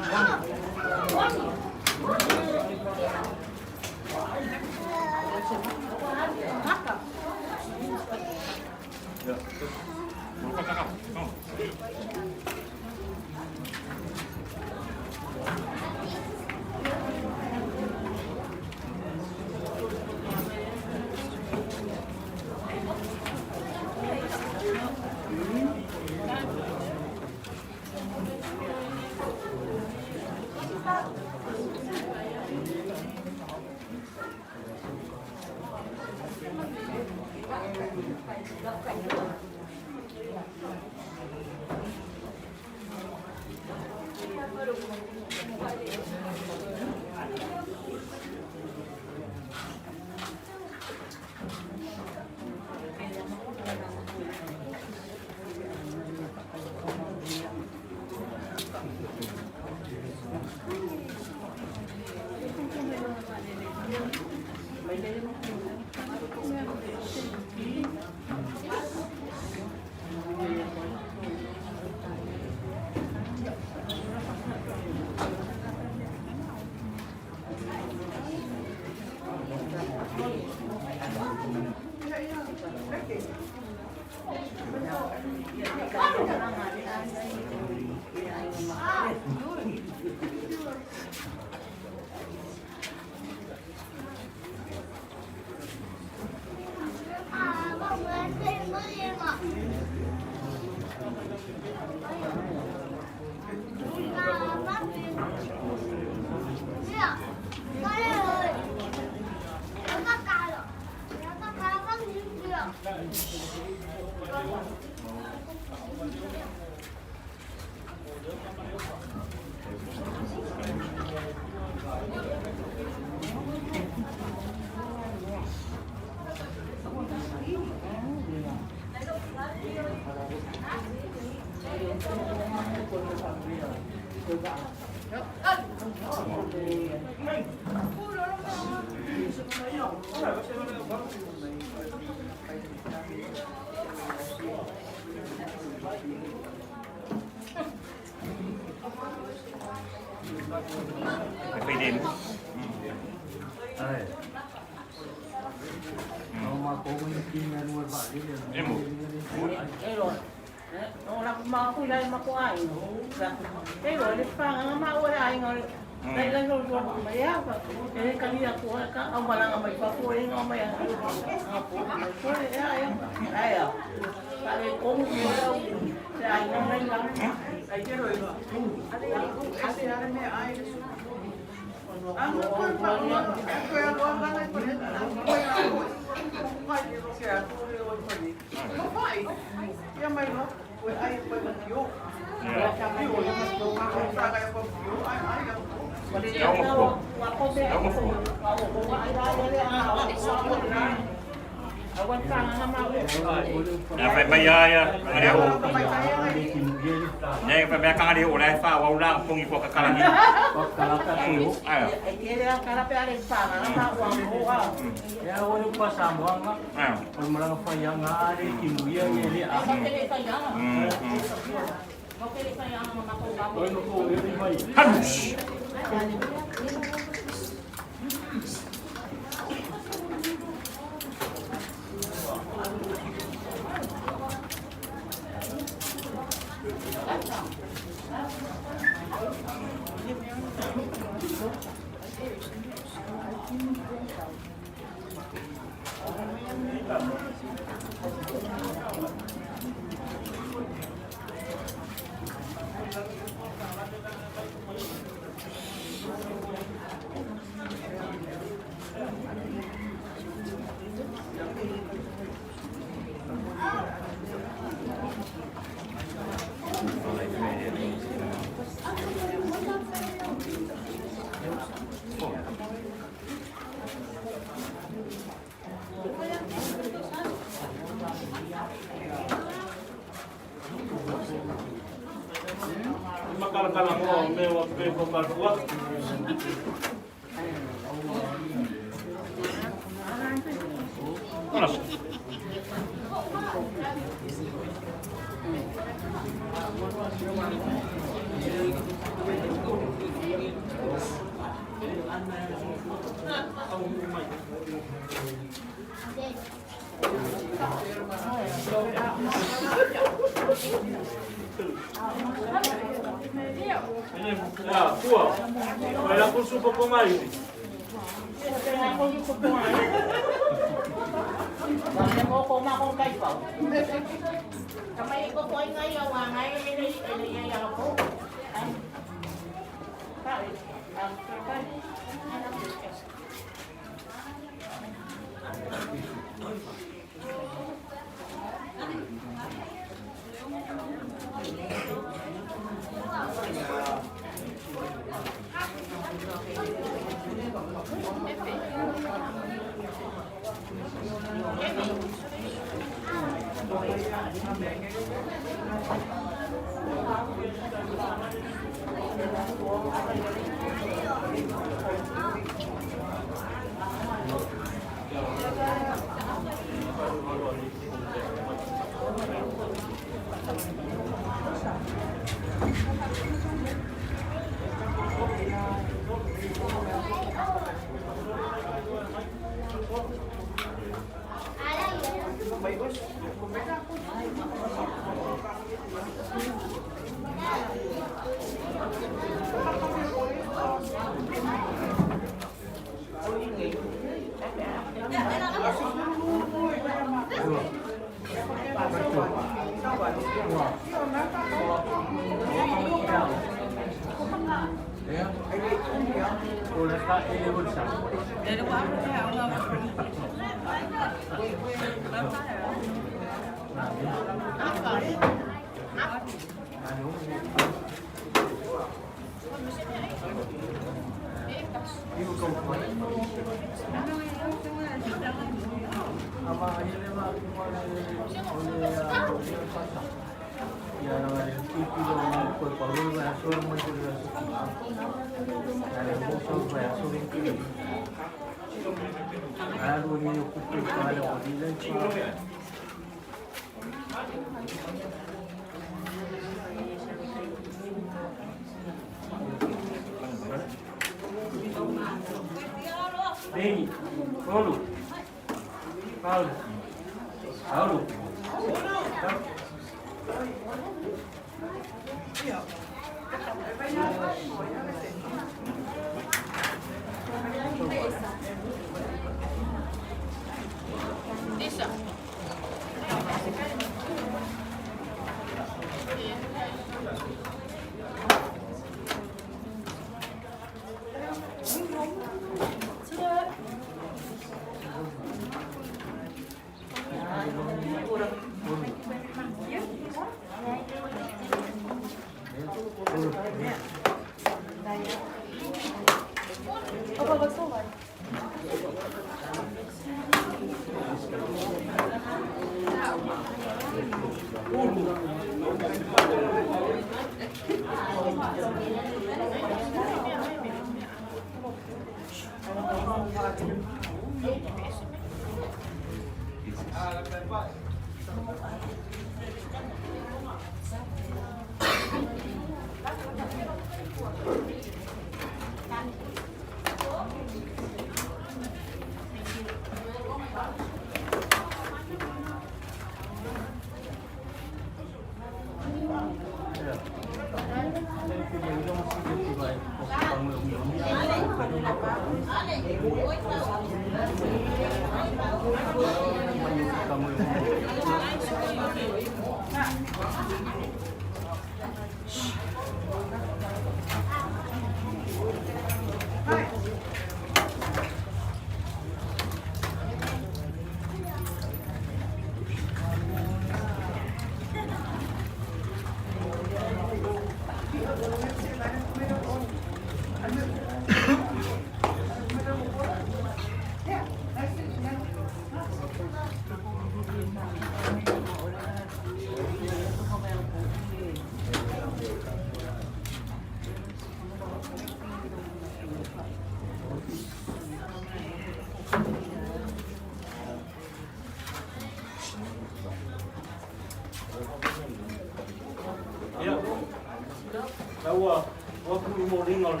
le moliga o le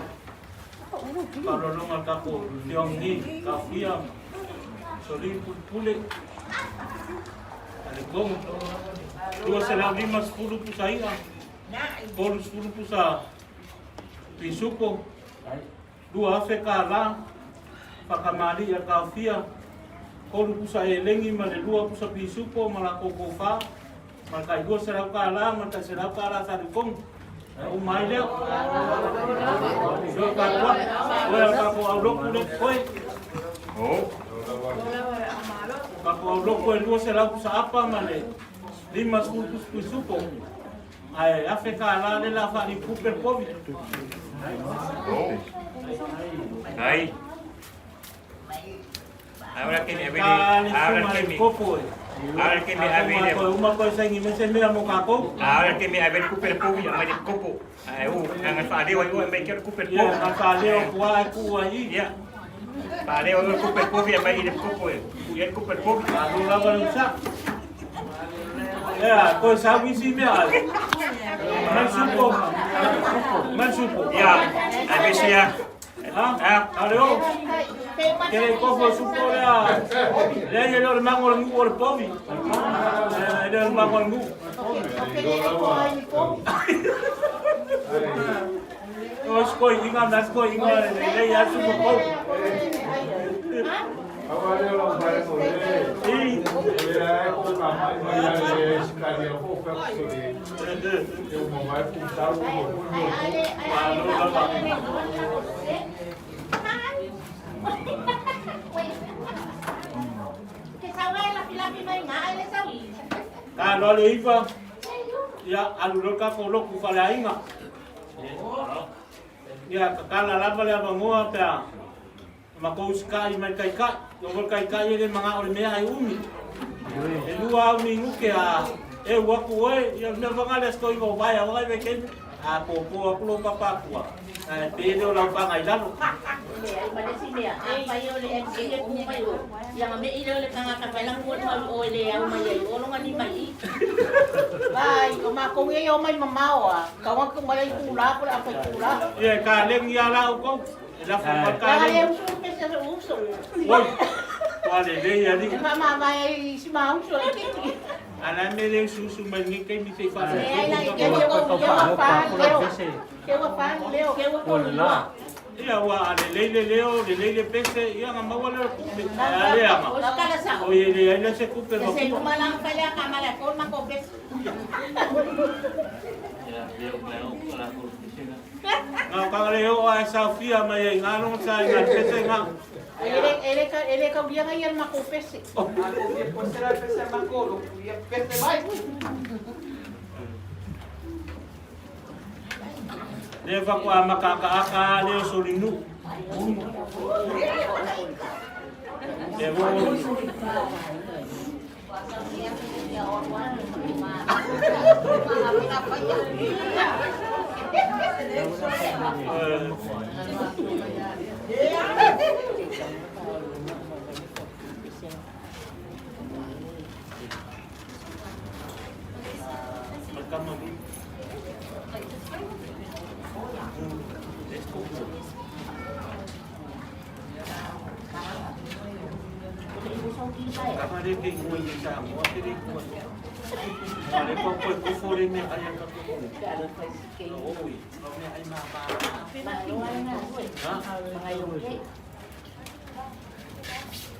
faaaloaloga o le tatou afioaga nei, taofia ma soli le pulepule a le Kogo. 250 pusa i'a, 30 pusa pisupo, $2,000, faakamali'i a le taofia, 3 pusa elegi ma le 2 pusa pisupo ma latou tofa, ma le tai $200 ma le tai $100 Salutogi. Na uma ai lea. Sio tatua, oe a tatou aulotu le koe. Tatou aulotu e 200 pusa apa ma le 50 pusa pisupo. Ae $1,000 le la whaalipupe le povi. Ai. Ahora que me ahora que me ahora que me avele uma koe saingi me se mea mo kākou. Ahora que me avele kuper povi a mai kopo. Ai u anga whaaleo ai o mai ke kuper povi. Ia whaaleo kua ai ku ai. Ia. Whaaleo o kuper povi a mai i kopo e. Ia kuper povi. Alo lava le usa. Ia, koe sa wisi mea ai. Mai supo. Mai supo. Ia, ai mesia. Ha? Ale o. Ke le kofo supo lea. Lea ia le o le mango o le nuu o le povi. Le o le mango o le nuu. O skoi inga na skoi inga le ia supo kou. Ka loa le iva, ia alu loa le tatou lotu faleaiga. Ia tatala lava le avanoa pe a matou usikai mai le taitai. O le taitai e le manao i le mea ai umi. E lua au minute a eu atu oe, ia o le mea vaga lea sitoiga o vae aoga i vaitaimi, a popo atu lou papa atua, ae pe lea o lau faga i lalo. Leai ma le isi mea, afai o le MA le ku mai o, ia ga me'i lea o le tagata fai lana mua mau i o e le au mai ai o loga ni mai i. Vai, o makou ia e omai mamao a, kau atu mai ai itula po o le afa itula. Ia e kaleni lava la outou, e lafo mai le Leaga kaleni. le usu le pese a lou uso. Oi, ua lelei alii. E faamavae ai i si ma uso laitiiti. A o le a le mea e le usuusu mai lenei taimi se i Leai la, faalogologo ke ua ke ua fa leo. Ke ua fa leo. Ke ua tolu loa. Ia ua lelei le leo, lelei le pese, ia ona maua lea o le tupe. Ae a leaga, O le tala sa'o. oi e leai la se tupe E se matua. luma la fai lea ka mala ko ma ko pese. Na o kanga le oo ae saofia mai ai ngā longa sa i ngā pese ngā. E le e le e le kauliaga ia le makou pese. Lea faatoa makaakaaka lava lea o Solinuu. Lea foi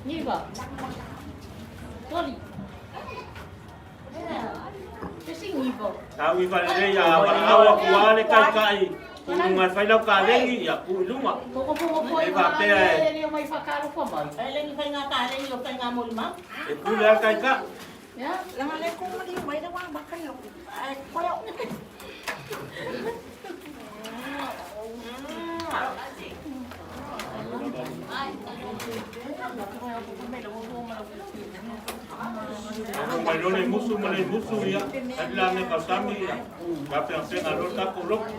Niva. Toli. Se niva. Tau i falelei a valaau atu lava le taitai i luga e fai lau kalegi, ia tuu i luga. E faapea e E mai whakalofa mai. E le ni faiga kalegi o faiga molimau. E pule lava le taitai. Ya. Langa le ko mali mai le wa maka yo. Ai ko yo. Tago mai loa le musu ma le musu, ia ali la me kausami, ia faapegapega loa le tatou lotu.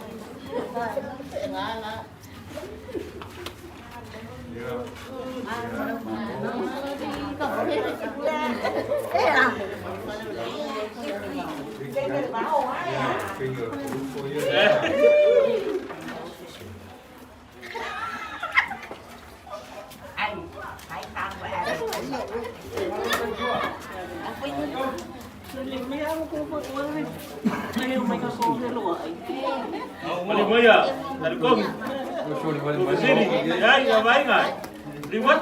Mali moia, talikong. Sini, ya, ya vainga. Liwat.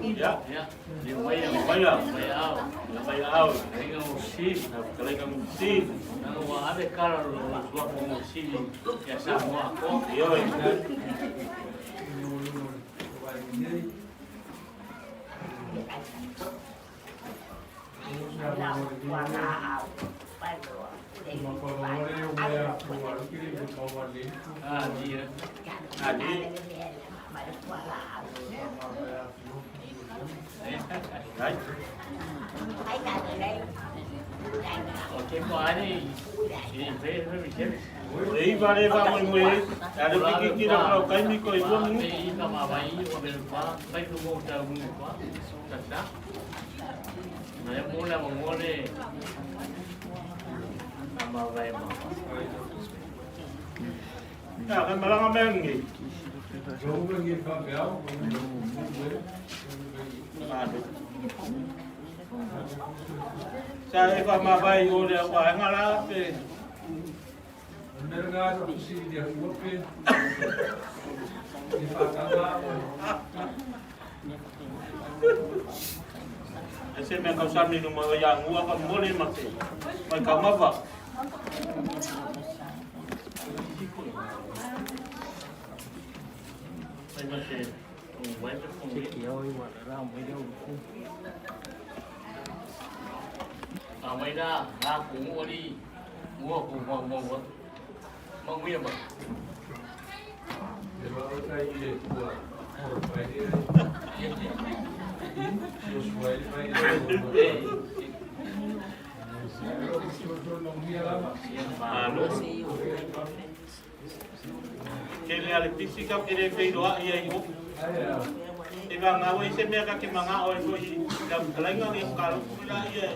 Ya, Ya, le mai le maia, mai au. le mai au. Kalaiga mo si. Kalaiga mo si. Nanga wa ave kala lo sua mo si ya sa mo ako. Yoi. Ah, dia. Adi. Hai. O ke mo ani. Si fe fe mi che. Ei va le va mo mo e. Ale piki ki ra ka kai mi ko i mo mu. I ka ma vai o me pa, vai tu mo ta mu pa. Ta ta. Na ya mo la mo le. Ma vai ma. Ya, ka malanga mengi. Sa e fa ma vai o le wa ngala pe. E se me ka sami no ma ya ngua ka mole ma te. Mai ka mava. Mai ma se. O vai pe ko. Che oi wa ra mo yo ku. A mai ra ra ku ngo ri. Ngo ku mo mo mo. Ma ngi ma. Alo. Ke le ale pisi ka ke le fe roa ia i o. E va ngā wai se mea ka ke manga o e ko i ka kalainga i ka lo ku la ia.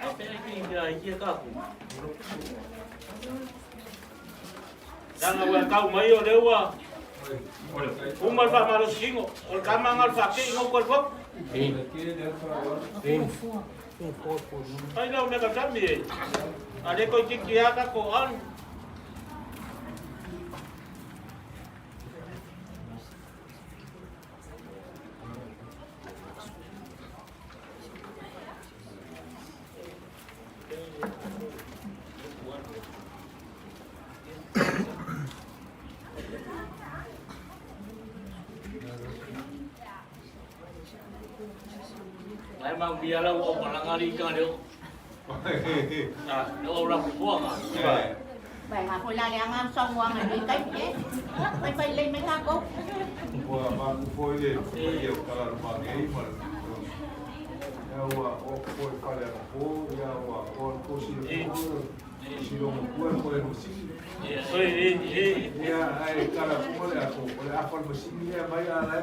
A pe ki ia ia ka ku. Danga ua kau mai o le ua. Uma le faamalosiga o le kamaga o le faakeiga uka le fou. Ai lau mea kasami e. A le koititi a takou alu. Ai ma bia la o malanga ri ka le. Ah, no ora ku nga. Vậy mà hồi là đang ăn xong qua ngày đi cách nhé. Phải phải lên mấy thằng cô. Ua maku foi le ia o kala ma nei ma ia ua o foi fale a po ia ua o ko si ko si lo mo ko ko no si Oi, e, e. ia ai kala ko le a ko le a fal si ia mai a la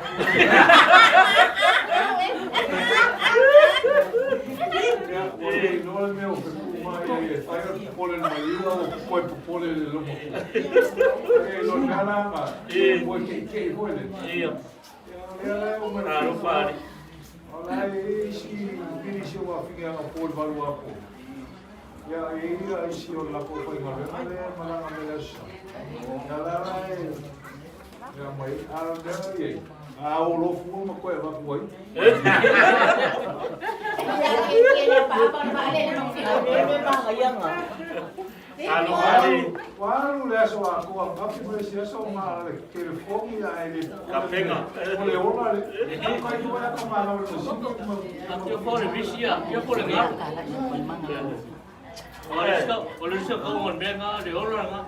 ia o le no le meu pe ku mai e fai o pole no mai o ko pole le lo mo e lo nala ma e ko ke ke ko le Ia. ia le o Alo pare. la e isi pili si o afinga nga po le valu apo. Ia e ia isi o la ko fai nga le malanga me la sa. Ia la la e ia mai a le ia. A o lo fu ma ko e va ku ai. Walu le aso a ko a kapi mo se aso ma le telefoni a ele. Kapenga. O le ola le. Ka i wa ka ma la le si. Ia po le visia, ia po le ngā. O le sa, o le sa ka o me ngā le ola ngā.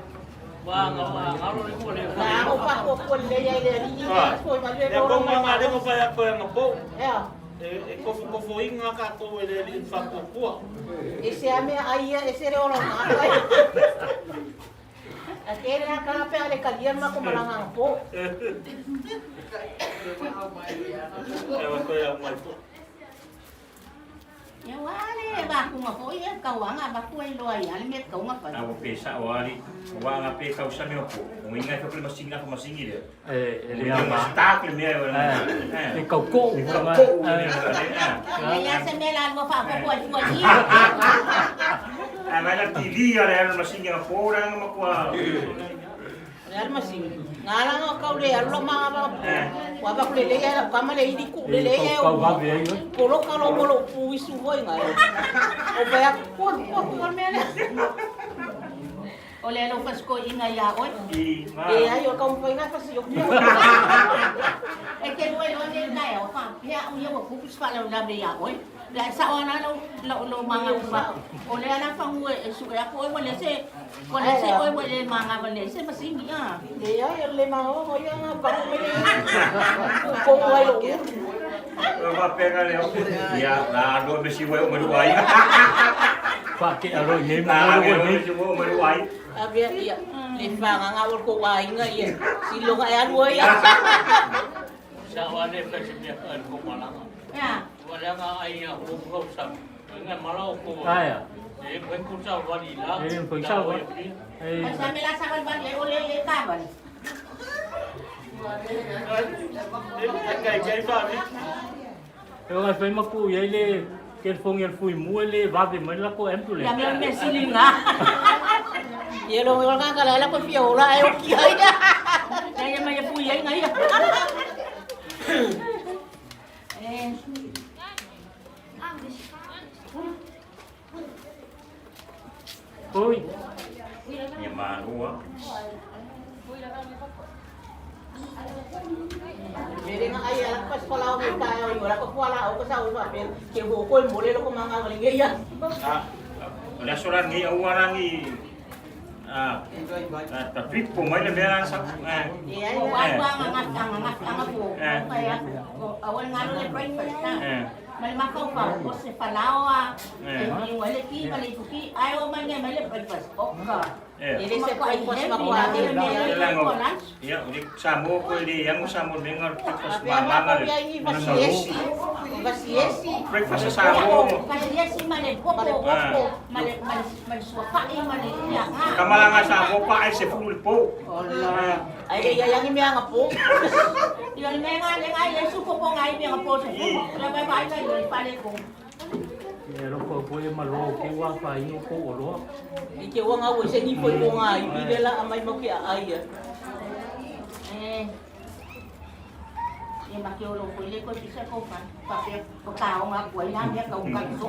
Wa ngā wa ngā lo le ko le. La o pa ko ko le ia le ni ko ma le Le ko nga le mo pa ya ko nga po. Ya. E kofo kofo inga ka ko le le fa ko kua. E se ame ai e se le olo nga. A ke le ka pe ale ka dia ma ko malanga po. E wa ko ya mai po. Ia wale ba ku ma foi e kau anga ba ku e loa ia le me kau nga pa. A o pesa o ali, o wa nga pe kau sa me o po. O inga ka pre masinga ko masingi le. E le ma sta le me o. E kau ko u nga ko u le. Ia se me la lo fa ko ko ni. A vai la TV ale le masinga po ra nga ma kwa. Le masinga. Ngala nga kau le alo ma ba. Wa ba le le ya ka ma le idi ku le le ya. Kau va ve ai. Polo ka lo polo pu isu voi ngai. O pa ya ko ko ko me le. O le lo fa sko inga ia oi. E ai o ka um inga fa si o. E ke lo lo ne ngai o fa. Pia u ia ko ku fa la la me ia oi. La sa o na lo lo lo manga fa. O le ala fa ngue e su ya ko o le se o le se o le manga o le se masingi a. E ai le ma o ia pa me le. Ko ko ai lo. O va pega le o. Ia la lo me si wo me lu ai. Fa ke alo ni ma lo lo me si wo me lu ai. A ver ia le fa nga o ko wa inga ia. Si lo ga ya lu ia. Sa wa le fa si me ka ko malanga. Ya. Wa le nga ai ya ko ko sa. Nga mala ko. Ai. E ko ko sa wa ni la. E ko sa wa. E sa me la sa wa le o le le ka ba. Kai kai fa mi. Eu ga fai ma ku ia le ke fong el fui mu le va ve mai la ko em tu le. Ya me me silinga. Ye lo nga ka la la ko fia ola ai o ki ai. Ya ya ma ya fui ai ngai. Eh. Oi. Ia ma rua. Mere nga ai ala pas pala o me ta o ora ko pala o ko sa o pa ke ho ko mole lo ko manga ngi ya. Ah. Le aso la ngi au ara ngi ah ta trip po mai le mea sa. Eh. Wa wa nga nga nga nga po. Kaya awan nga lo le breakfast na. Mal makau pa o se palao a. E wale ki wale ki ai o mai mai le breakfast. Oka. Ele se breakfast ma ko ate le Ia o le sa mo ko le yang sa mo me nga breakfast ma ma le. Vasiesi. Vasiesi. Breakfast sa mo. Vasiesi ma le popo. Ma le ma le suafa e ma le ia nga. Kamalanga sa mo pa ai se fu le po. Ola. Ai ia yang mi nga po. Ia le nga le nga le su po ngai mi nga po se. La bai bai le pa le ko. E lo ko ko e malo ke wa fa i ko o lo. I ke wa nga wo se ni fo ko nga i le la amai mo ke ai ya. Eh. Ia ma ke o lo ko le ko ti se ko fa pa pe ko ka o nga ko ina me ka o ka so.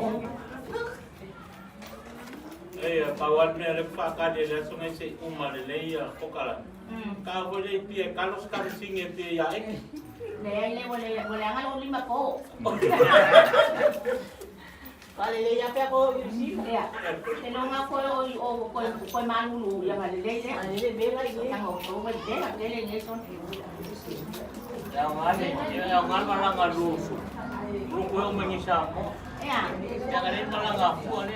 E pa wa me le fa ka le le so ngai se o ma le le ia ko kala. Ka ho le pie ka los ka singe pe ya e. Le le le le nga lo lima ko. Vale, le ya pe ko si. Ya. Te lo nga ko o o ko ko manu lu ya le le le. Le le la i. Ang o ko le le le le son. Ya nga le ya nga malanga lu su. Lu ko o mangi sa mo. Ya. Ya nga le malanga fu le.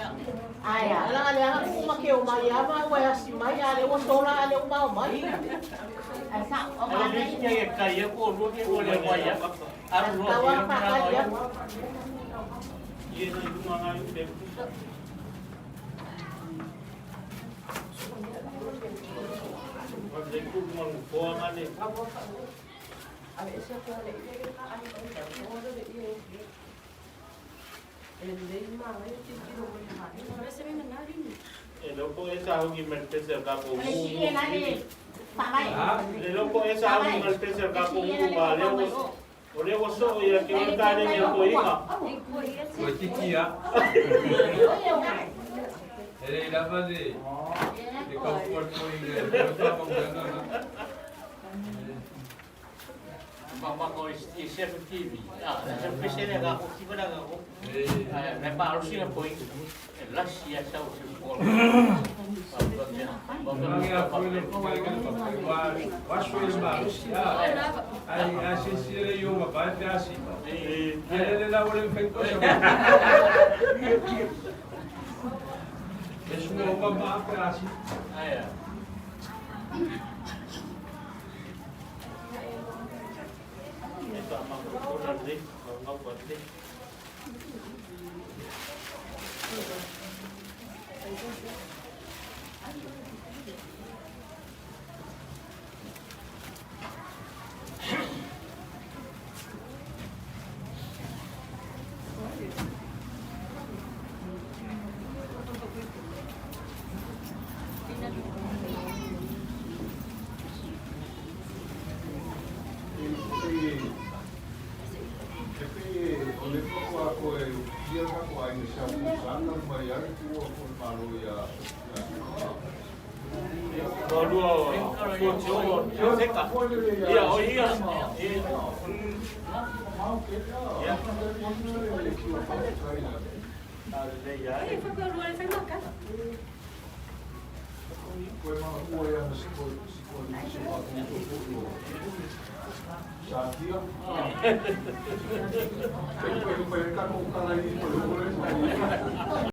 Ai ya. Ala le ala ku ma ke o mai ama wa ya si mai ale o sola ale o mau mai. Asa o ma le ke ka ye ko lu ke ko le wa ya. Aru lo ya. Ye na yu nga yu de. Wa le ku ma lu ko nga le. E loko e sa hoki me pese ka ko Le si e na le pa Le loko e sa hoki me pese ka ko mu ba le o o le o so ia ke o ka le ko inga. Ko tiki ya. E le lava de de ka ko ko inga. Ko pa mo na. Ma ko i se TV. Ah, se pese le ga ko ti ba ga ko. Me pa ro si na poi. La si a sa o se ko. Ngi a ko le ko mai ka pa wa wa so le ma si a. Ai a si si le yo ma pa te asi. E le la le fe ko sa. Es un o ma pa asi. Ai. E pa ma ko na le, ma ko le. E pe o le ko a ko e ia ka ko ai sa ku sa na mai ai ku o ko malo ia. Ko lua ko tio se ka. Ia o ia. Ia. E fa ko lua le fai maka. Ko e ma ua ia na si ko si ko si ko ko ko sa tia. Ko ko ko ka ko ka lai ko ko